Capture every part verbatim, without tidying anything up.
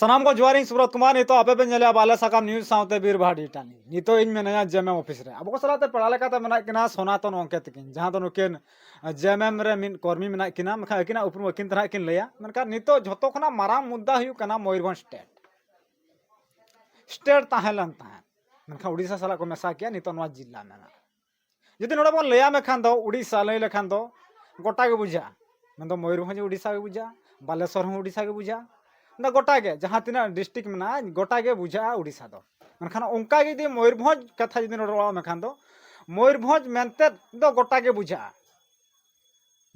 ᱥᱟᱱᱟᱢ ᱠᱚ ᱡᱚᱦᱟᱨ, ᱤᱧ ᱥᱩᱵᱨᱚᱛ ᱠᱩᱢᱟᱨ᱾ ᱱᱤᱛᱚᱜ ᱟᱯᱮ ᱯᱮ ᱧᱮᱞᱮᱜᱼᱟ ᱵᱟᱞᱮ ᱥᱟᱠᱟᱢ ᱱᱤᱭᱩᱡᱽ ᱥᱟᱶᱛᱮ ᱵᱤᱨᱵᱟᱦᱟ ᱰᱤᱡᱤᱴᱟᱞ ᱱᱤᱭᱩᱡᱽ᱾ ᱱᱤᱛᱚᱜ ᱤᱧ ᱢᱮᱱᱟᱧᱟ ᱡᱮᱢᱮᱢ ᱚᱯᱷᱤᱥ ᱨᱮ᱾ ᱟᱵᱚ ᱠᱚ ᱥᱟᱞᱟᱜ ᱛᱮ ᱯᱮᱲᱟ ᱞᱮᱠᱟᱛᱮ ᱢᱮᱱᱟᱜ ᱠᱤᱱᱟ ᱥᱚᱱᱟᱛᱚᱱ ᱜᱚᱢᱠᱮ ᱛᱟᱹᱠᱤᱱ, ᱡᱟᱦᱟᱸ ᱫᱚ ᱱᱩᱠᱤᱱ ᱡᱮᱢᱮᱢ ᱨᱮ ᱢᱤᱫ ᱠᱚᱨᱢᱤ ᱢᱮᱱᱟᱜ ᱠᱤᱱᱟ᱾ ᱢᱮᱱᱠᱷᱟᱱ ᱟᱹᱠᱤᱱᱟᱜ ᱩᱯᱨᱩᱢ ᱟᱹᱠᱤᱱ ᱛᱮ ᱱᱟᱦᱟᱜ ᱠᱤᱱ ᱞᱟᱹᱭᱟ᱾ ᱢᱮᱱᱠᱷᱟᱱ ᱱᱤᱛᱚᱜ ᱡᱷᱚᱛᱚ ᱠᱷᱚᱱᱟᱜ ᱢᱟᱨᱟᱝ ᱢᱩᱫᱽᱫᱟ ᱦᱩᱭᱩᱜ ᱠᱟᱱᱟ ᱢᱚᱭᱩᱨᱵᱷᱚᱸᱡᱽ ᱥᱴᱮᱴ᱾ ᱥᱴᱮᱴ ᱛᱟᱦᱮᱸ ᱞᱮᱱ ᱛᱟᱦᱮᱸᱫ, ᱢᱮᱱᱠᱷᱟᱱ ᱩᱲᱤᱥᱥᱟ ᱥᱟᱞᱟᱜ ᱠᱚ ᱢᱮᱥᱟ ᱠᱮᱜᱼᱟ, ᱱᱤᱛᱚᱜ ᱱᱚᱣᱟ ᱡᱤᱞᱟ ᱢᱮᱱᱟᱜᱼᱟ᱾ ᱡᱩᱫᱤ ᱱᱚᱰᱮ ᱵᱚᱱ ᱞᱟᱹᱭᱟ ᱢᱮᱱᱠᱷᱟᱱ ᱫᱚ ᱩᱲᱤᱥᱥᱟ ᱞᱟᱹᱭ ᱞᱮᱠᱷᱟᱱ ᱫᱚ ᱜᱚᱴᱟ ᱜᱮ ᱵᱩᱡᱷᱟᱹᱜᱼᱟ᱾ ᱢᱮᱱᱫᱚ ᱢᱚᱭᱩᱨᱵᱷᱚᱸᱡᱽ ᱦᱚᱸ ᱩᱲᱤᱥᱥᱟ ᱜᱮ ᱵᱩᱡᱷᱟᱹᱜᱼᱟ, ᱵᱟᱞᱮᱥᱚᱨ ᱦᱚᱸ ᱩᱲᱤᱥᱥᱟ ᱜᱮ ᱵᱩᱡᱷᱟᱹᱜᱼᱟ᱾ ᱢᱮᱱᱫᱚ ᱜᱚᱴᱟ ᱜᱮ ᱡᱟᱦᱟᱸ ᱛᱤᱱᱟᱹᱜ ᱰᱤᱥᱴᱨᱤᱠᱴ ᱢᱮᱱᱟᱜᱼᱟ, ᱜᱚᱴᱟ ᱜᱮ ᱵᱩᱡᱷᱟᱹᱜᱼᱟ ᱩᱲᱤᱥᱥᱟ ᱫᱚ᱾ ᱢᱮᱱᱠᱷᱟᱱ ᱚᱱᱠᱟ ᱜᱮ ᱡᱩᱫᱤ ᱢᱚᱭᱩᱨᱵᱷᱚᱸᱡᱽ ᱠᱟᱛᱷᱟ ᱡᱩᱫᱤ ᱱᱚᱰᱮ ᱨᱚᱲᱚᱜᱼᱟ ᱢᱮᱱᱠᱷᱟᱱ ᱫᱚ ᱢᱚᱭᱩᱨᱵᱷᱚᱸᱡᱽ ᱢᱮᱱᱛᱮ ᱫᱚ ᱜᱚᱴᱟ ᱜᱮ ᱵᱩᱡᱷᱟᱹᱜᱼᱟ᱾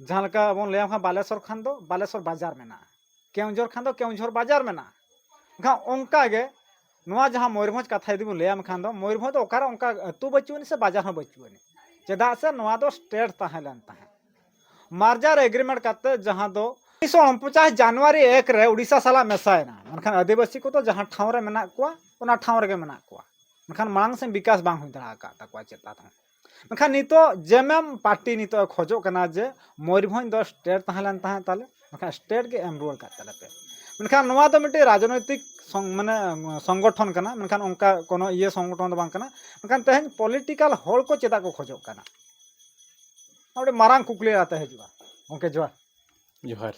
ᱡᱟᱦᱟᱸ ᱞᱮᱠᱟ ᱵᱚᱱ ᱞᱟᱹᱭᱟᱢ ᱠᱷᱟᱱ ᱵᱟᱞᱮᱥᱚᱨ ᱠᱷᱟᱱ ᱫᱚ ᱵᱟᱞᱮᱥᱚᱨ ᱵᱟᱡᱟᱨ ᱢᱮᱱᱟᱜᱼᱟ, ᱠᱮᱣᱚᱱᱡᱷᱚᱨ ᱠᱷᱟᱱ ᱫᱚ ᱠᱮᱣᱚᱱᱡᱷᱚᱨ ᱵᱟᱡᱟᱨ ᱢᱮᱱᱟᱜᱼᱟ᱾ ᱮᱱᱠᱷᱟᱱ ᱚᱱᱠᱟ ᱜᱮ ᱱᱚᱣᱟ ᱡᱟᱦᱟᱸ ᱢᱚᱭᱩᱨᱵᱷᱚᱸᱡᱽ ᱠᱟᱛᱷᱟ ᱡᱩᱫᱤ ᱵᱚᱱ ᱞᱟᱹᱭᱟᱢ ᱠᱷᱟᱱ ᱫᱚ ᱢᱚᱭᱩᱨᱵᱷᱚᱸᱡᱽ ᱫᱚ ᱚᱠᱟᱨᱮ ᱚᱱᱠᱟ ᱟᱹᱛᱩ ᱵᱟᱹᱪᱩᱜ ᱟᱹᱱᱤᱡ ᱥᱮ ᱵᱟᱡᱟᱨ ᱦᱚᱸ ᱵᱟᱹᱪᱩᱜ ᱟᱹᱱᱤᱡ, ᱪᱮᱫᱟᱜ ᱥᱮ ᱱᱚᱣᱟ ᱫᱚ ᱥᱴᱮᱴ ᱛᱟᱦᱮᱸ ᱞᱮᱱ ᱛᱟᱦᱮᱸᱫ᱾ ᱢᱟᱨᱡᱟᱨ ᱮᱜᱽᱨᱤᱢᱮᱱᱴ ᱠᱟᱛᱮ ᱡᱟᱦᱟᱸ ᱫᱚ ᱩᱱᱤᱥᱥᱚ ᱩᱱᱯᱚᱪᱟᱥ ᱡᱟᱱᱩᱣᱟᱨᱤ ᱮᱠ ᱨᱮ ᱩᱲᱤᱥᱥᱟ ᱥᱟᱞᱟᱜ ᱢᱮᱥᱟᱭᱮᱱᱟ, ᱢᱮᱱᱠᱷᱟᱱ ᱟᱹᱫᱤᱵᱟᱹᱥᱤ ᱠᱚᱫᱚ ᱡᱟᱦᱟᱸ ᱴᱷᱟᱶ ᱨᱮ ᱢᱮᱱᱟᱜ ᱠᱚᱣᱟ ᱚᱱᱟ ᱴᱷᱟᱶ ᱨᱮᱜᱮ ᱢᱮᱱᱟᱜ ᱠᱚᱣᱟ᱾ ᱢᱮᱱᱠᱷᱟᱱ ᱢᱟᱲᱟᱝ ᱥᱮᱫ ᱵᱤᱠᱟᱥ ᱵᱟᱝ ᱦᱩᱭ ᱫᱟᱲᱮ ᱟᱠᱟᱫ ᱛᱟᱠᱚᱣᱟ ᱪᱮᱫ ᱦᱚᱸ᱾ ᱢᱮᱱᱠᱷᱟᱱ ᱱᱤᱛᱚᱜ ᱡᱮᱢᱮᱢ ᱯᱟᱨᱴᱤ ᱱᱤᱛᱚᱜ ᱮ ᱠᱷᱚᱡᱚᱜ ᱠᱟᱱᱟ ᱡᱮ ᱢᱚᱭᱩᱨᱵᱷᱚᱸᱡᱽ ᱫᱚ ᱥᱴᱮᱴ ᱛᱟᱦᱮᱸ ᱞᱮᱱ ᱛᱟᱦᱮᱸᱫ ᱛᱟᱞᱮ, ᱢᱮᱱᱠᱷᱟᱱ ᱥᱴᱮᱴ ᱜᱮ ᱮᱢ ᱨᱩᱣᱟᱹᱲ ᱠᱟᱜ ᱛᱟᱞᱮ ᱯᱮ᱾ ᱢᱮᱱᱠᱷᱟᱱ ᱱᱚᱣᱟ ᱫᱚ ᱢᱤᱫᱴᱤᱡ ᱨᱟᱡᱽᱱᱳᱭᱛᱤᱠ ᱥᱚᱝ-, ᱢᱟᱱᱮ, ᱥᱚᱝᱜᱚᱴᱷᱚᱱ ᱠᱟᱱᱟ, ᱢᱮᱱᱠᱷᱟᱱ ᱚᱱᱠᱟ ᱠᱳᱱᱳ ᱤᱭᱟᱹ ᱥᱚᱝᱜᱚᱴᱷᱚᱱ ᱫᱚ ᱵᱟᱝ ᱠᱟᱱᱟ᱾ ᱢᱮᱱᱠᱷᱟᱱ ᱛᱮᱦᱮᱧ ᱯᱚᱞᱤᱴᱤᱠᱟᱞ ᱦᱚᱲ ᱠᱚ ᱪᱮᱫᱟᱜ ᱠᱚ ᱠᱷᱚᱡᱚᱜ ᱠᱟᱱᱟ? ᱟᱹᱰᱤ ᱢᱟᱨᱟᱝ ᱠᱩᱠᱞᱤ ᱟᱛᱮ ᱦᱤᱡᱩᱜᱼᱟ᱾ ᱜᱚᱢᱠᱮ ᱡᱚᱦᱟᱨ᱾ ᱡᱚᱦᱟᱨ᱾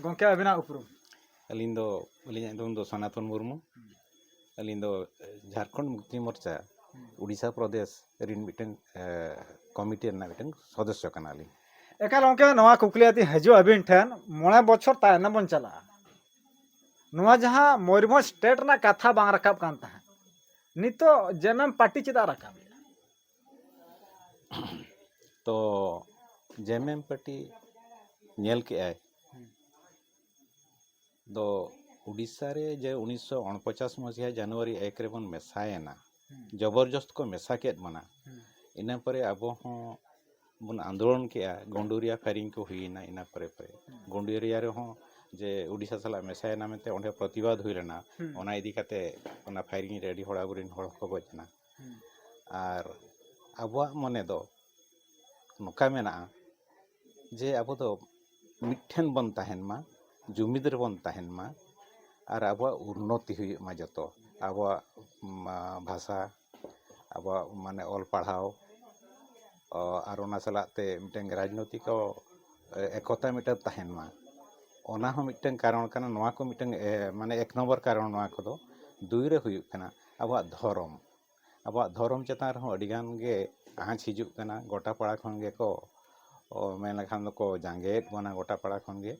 ᱜᱚᱢᱠᱮ ᱟᱹᱵᱤᱱᱟᱜ ᱩᱯᱨᱩᱢ? ᱟᱹᱞᱤᱧ ᱫᱚ, ᱟᱹᱞᱤᱧᱟᱜ ᱧᱩᱛᱩᱢ ᱫᱚ ᱥᱚᱱᱟᱛᱚᱱ ᱢᱩᱨᱢᱩ᱾ ᱟᱹᱞᱤᱧ ᱫᱚ, ᱮ, ᱡᱷᱟᱲᱠᱷᱚᱸᱰ ᱢᱩᱠᱛᱤ ᱢᱳᱨᱪᱟ ᱦᱩᱸ᱾ ᱩᱲᱤᱥᱥᱟ ᱯᱨᱚᱫᱮᱥ ᱨᱤᱱ ᱢᱤᱫᱴᱟᱝ, ᱮ, ᱠᱚᱢᱤᱴᱤ ᱨᱮᱱᱟᱜ ᱢᱤᱫᱴᱟᱝ ᱥᱚᱫᱚᱥᱥᱚ ᱠᱟᱱᱟᱞᱤᱧ᱾ ᱮᱠᱟᱞ ᱜᱚᱢᱠᱮ, ᱱᱚᱣᱟ ᱠᱩᱠᱞᱤ ᱟᱹᱛᱤᱧ ᱦᱤᱡᱩᱜ ᱟᱹᱵᱤᱱ ᱴᱷᱮᱱ, ᱢᱚᱬᱮ ᱵᱚᱪᱷᱚᱨ ᱛᱟᱭᱱᱚᱢ ᱵᱚᱱ ᱪᱟᱞᱟᱜᱼᱟ᱾ ᱱᱚᱣᱟ ᱡᱟᱦᱟᱸ ᱢᱚᱭᱩᱨᱵᱷᱚᱸᱡᱽ ᱥᱴᱮᱴ ᱨᱮᱱᱟᱜ ᱠᱟᱛᱷᱟ ᱵᱟᱝ ᱨᱟᱠᱟᱵ ᱠᱟᱱ ᱛᱟᱦᱮᱸᱫ, ᱱᱤᱛᱚᱜ ᱡᱮᱢᱮᱢ ᱯᱟᱨᱴᱤ ᱪᱮᱫᱟᱜ ᱨᱟᱠᱟᱵ ᱮᱫᱟ? ᱛᱚ ᱡᱮᱢᱮᱢ ᱯᱟᱨᱴᱤ ᱧᱮᱞ ᱠᱮᱜᱼᱟᱭ ᱫᱚ ᱩᱰᱤᱥᱥᱟ ᱨᱮ ᱡᱮ ᱩᱱᱤᱥᱥᱚ ᱩᱱᱯᱚᱪᱟᱥ ᱢᱟᱹᱥᱤᱦᱟ ᱡᱟᱱᱩᱣᱟᱨᱤ ᱮᱠ ᱨᱮᱵᱚᱱ ᱢᱮᱥᱟᱭᱮᱱᱟ, ᱦᱩᱸ᱾ ᱡᱚᱵᱚᱨᱡᱚᱥᱛ ᱠᱚ ᱢᱮᱥᱟ ᱠᱮᱫ ᱵᱚᱱᱟ᱾ ᱦᱩᱸ᱾ ᱤᱱᱟᱹ ᱯᱚᱨᱮ ᱟᱵᱚ ᱦᱚᱸ ᱵᱚᱱ ᱟᱱᱫᱳᱞᱚᱱ ᱠᱮᱜᱼᱟ, ᱜᱚᱱᱰᱩᱨᱤᱭᱟ ᱯᱷᱟᱭᱨᱤᱝ ᱠᱚ ᱦᱩᱭᱮᱱᱟ᱾ ᱤᱱᱟᱹ ᱯᱚᱨᱮ ᱯᱚᱨᱮ ᱦᱩᱸ᱾ ᱜᱚᱱᱰᱩᱨᱤᱭᱟ ᱨᱮᱦᱚᱸ ᱡᱮ ᱩᱰᱤᱥᱥᱟ ᱥᱟᱞᱟᱜ ᱢᱮᱥᱟᱭᱮᱱᱟ ᱢᱮᱱᱛᱮ ᱚᱸᱰᱮ ᱯᱨᱚᱛᱤᱵᱟᱫ ᱦᱩᱭ ᱞᱮᱱᱟ᱾ ᱦᱩᱸ᱾ ᱚᱱᱟ ᱤᱫᱤ ᱠᱟᱛᱮ ᱚᱱᱟ ᱯᱷᱟᱭᱨᱤᱝ ᱨᱮ ᱟᱹᱰᱤ ᱦᱚᱲ, ᱟᱵᱚᱨᱮᱱ ᱦᱚᱲ ᱦᱚᱸᱠᱚ ᱜᱚᱡ ᱮᱱᱟ᱾ ᱦᱩᱸ᱾ ᱟᱨ ᱟᱵᱚᱣᱟᱜ ᱢᱚᱱᱮ ᱫᱚ ᱱᱚᱝᱠᱟ ᱢᱮᱱᱟᱜᱼᱟ ᱡᱮ ᱟᱵᱚ ᱫᱚ ᱢᱤᱫᱴᱷᱮᱱ ᱵᱚᱱ ᱛᱟᱦᱮᱱ ᱢᱟ, ᱡᱩᱢᱤᱫ ᱨᱮᱵᱚᱱ ᱛᱟᱦᱮᱱ ᱢᱟ, ᱟᱨ ᱟᱵᱚᱣᱟᱜ ᱩᱱᱱᱚᱛᱤ ᱦᱩᱭᱩᱜ ᱢᱟ ᱡᱚᱛᱚ, ᱟᱵᱚᱣᱟᱜ, ᱢᱟ, ᱵᱷᱟᱥᱟ, ᱟᱵᱚᱣᱟᱜ ᱢᱟᱱᱮ ᱚᱞ ᱯᱟᱲᱦᱟᱣ, ᱚ, ᱟᱨ ᱚᱱᱟ ᱥᱟᱞᱟᱜ ᱛᱮ ᱢᱤᱫᱴᱟᱝ ᱨᱟᱡᱽᱱᱳᱭᱛᱤᱠ ᱠᱚ, ᱮ, ᱮᱠᱚᱛᱟ ᱢᱤᱫᱴᱟᱝ ᱛᱟᱦᱮᱱ ᱢᱟ᱾ ᱚᱱᱟ ᱦᱚᱸ ᱢᱤᱫᱴᱟᱝ ᱠᱟᱨᱚᱱ ᱠᱟᱱᱟ᱾ ᱱᱚᱣᱟ ᱠᱚ ᱢᱤᱫᱴᱟᱝ, ᱮ, ᱢᱟᱱᱮ ᱮᱠ ᱱᱚᱢᱵᱚᱨ ᱠᱟᱨᱚᱱ ᱱᱚᱣᱟ ᱠᱚᱫᱚ᱾ ᱫᱩᱭ ᱨᱮ ᱦᱩᱭᱩᱜ ᱠᱟᱱᱟ ᱟᱵᱚᱣᱟᱜ ᱫᱷᱚᱨᱚᱢ᱾ ᱟᱵᱚᱣᱟᱜ ᱫᱷᱚᱨᱚᱢ ᱪᱮᱛᱟᱱ ᱨᱮᱦᱚᱸ ᱟᱹᱰᱤ ᱜᱟᱱ ᱜᱮ ᱟᱸᱪ ᱦᱤᱡᱩᱜ ᱠᱟᱱᱟ᱾ ᱜᱚᱴᱟ ᱯᱟᱲᱟ ᱠᱷᱚᱱ ᱜᱮᱠᱚ, ᱚ, ᱢᱮᱱ ᱞᱮᱠᱷᱟᱱ ᱫᱚᱠᱚ ᱡᱟᱸᱜᱮᱭᱮᱫ ᱵᱚᱱᱟ ᱜᱚᱴᱟ ᱯᱟᱲᱟ ᱠᱷᱚᱱ ᱜᱮ᱾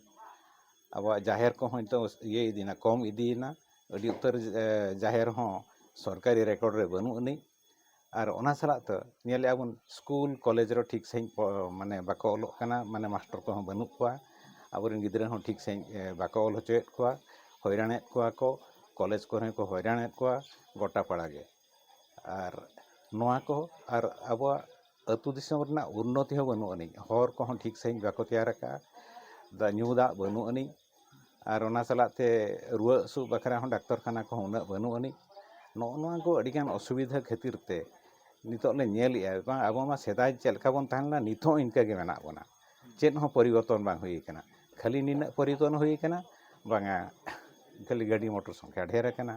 ᱟᱵᱚᱣᱟᱜ ᱡᱟᱦᱮᱨ ᱠᱚᱦᱚᱸ ᱱᱤᱛᱚᱜ ᱤᱭᱟᱹ ᱤᱫᱤᱭᱮᱱᱟ, ᱠᱚᱢ ᱤᱫᱤᱭᱮᱱᱟ᱾ ᱟᱹᱰᱤ ᱩᱛᱟᱹᱨ, ᱮ, ᱡᱟᱦᱮᱨ ᱦᱚᱸ ᱥᱚᱨᱠᱟᱨᱤ ᱨᱮᱠᱚᱨᱰ ᱨᱮ ᱵᱟᱹᱱᱩᱜ ᱟᱹᱱᱤᱡ᱾ ᱟᱨ ᱚᱱᱟ ᱥᱟᱞᱟᱜ ᱛᱮ ᱧᱮᱞᱮᱫᱼᱟ ᱵᱚᱱ ᱥᱠᱩᱞ ᱠᱚᱞᱮᱡᱽ ᱨᱮ ᱴᱷᱤᱠ ᱥᱟᱺᱦᱤᱡ ᱯᱚ-, ᱢᱟᱱᱮ ᱵᱟᱠᱚ ᱚᱞᱚᱜ ᱠᱟᱱᱟ, ᱢᱟᱱᱮ ᱢᱟᱥᱴᱚᱨ ᱠᱚᱦᱚᱸ ᱵᱟᱹᱱᱩᱜ ᱠᱚᱣᱟ᱾ ᱟᱵᱚᱨᱮᱱ ᱜᱤᱫᱽᱨᱟᱹ ᱦᱚᱸ ᱴᱷᱤᱠ ᱥᱟᱺᱦᱤᱡ, ᱮ, ᱵᱟᱠᱚ ᱚᱞ ᱦᱚᱪᱚᱭᱮᱫ ᱠᱚᱣᱟ, ᱦᱚᱭᱨᱟᱱᱮᱫ ᱠᱚᱣᱟ ᱠᱚ, ᱠᱚᱞᱮᱡᱽ ᱠᱚᱨᱮ ᱦᱚᱸ ᱠᱚ ᱦᱚᱭᱨᱟᱱᱮᱫ ᱠᱚᱣᱟ ᱜᱚᱴᱟ ᱯᱟᱲᱟ ᱜᱮ᱾ ᱟᱨ ᱱᱚᱣᱟ ᱠᱚ, ᱟᱨ ᱟᱵᱚᱣᱟᱜ ᱟᱹᱛᱩ ᱫᱤᱥᱚᱢ ᱨᱮᱱᱟᱜ ᱩᱱᱱᱚᱛᱤ ᱦᱚᱸ ᱵᱟᱹᱱᱩᱜ ᱟᱹᱱᱤᱡ, ᱦᱚᱨ ᱠᱚᱦᱚᱸ ᱴᱷᱤᱠ ᱥᱟᱺᱦᱤᱡ ᱵᱟᱠᱚ ᱛᱮᱭᱟᱨ ᱟᱠᱟᱫᱼᱟ, ᱫᱟᱜ, ᱧᱩ ᱫᱟᱜ ᱵᱟᱹᱱᱩᱜ ᱟᱹᱱᱤᱡ, ᱟᱨ ᱚᱱᱟ ᱥᱟᱞᱟᱜ ᱛᱮ ᱨᱩᱣᱟᱹ ᱦᱟᱹᱥᱩ ᱵᱟᱠᱷᱨᱟ ᱦᱚᱸ ᱰᱟᱠᱛᱚᱨ ᱠᱷᱟᱱᱟ ᱠᱚᱦᱚᱸ ᱩᱱᱟᱹᱜ ᱵᱟᱹᱱᱩᱜ ᱟᱹᱱᱤᱡ᱾ ᱱᱚᱜᱼᱚ ᱱᱚᱣᱟ ᱠᱚ ᱟᱹᱰᱤᱜᱟᱱ ᱚᱥᱩᱵᱤᱫᱷᱟ ᱠᱷᱟᱹᱛᱤᱨ ᱛᱮ ᱱᱤᱛᱚᱜ ᱞᱮ ᱧᱮᱞᱮᱜᱼᱟ, ᱵᱟᱝ, ᱟᱵᱚ ᱢᱟ ᱥᱮᱫᱟᱭ ᱪᱮᱫ ᱞᱮᱠᱟ ᱵᱚᱱ ᱛᱟᱦᱮᱸ ᱞᱮᱱᱟ, ᱱᱤᱛ ᱦᱚᱸ ᱤᱱᱠᱟᱹ ᱜᱮ ᱢᱮᱱᱟᱜ ᱵᱚᱱᱟ᱾ ᱪᱮᱫ ᱦᱚᱸ ᱯᱚᱨᱤᱵᱚᱨᱛᱚᱱ ᱵᱟᱝ ᱦᱩᱭ ᱟᱠᱟᱱᱟ᱾ ᱠᱷᱟᱹᱞᱤ ᱱᱤᱱᱟᱹᱜ ᱯᱚᱨᱤᱵᱚᱨᱛᱚᱱ ᱦᱩᱭ ᱟᱠᱟᱱᱟ, ᱵᱟᱝᱟ, ᱠᱷᱟᱹᱞᱤ ᱜᱟᱹᱰᱤ ᱢᱚᱴᱚᱨ ᱥᱚᱝᱠᱷᱟ ᱰᱷᱮᱨ ᱟᱠᱟᱱᱟ᱾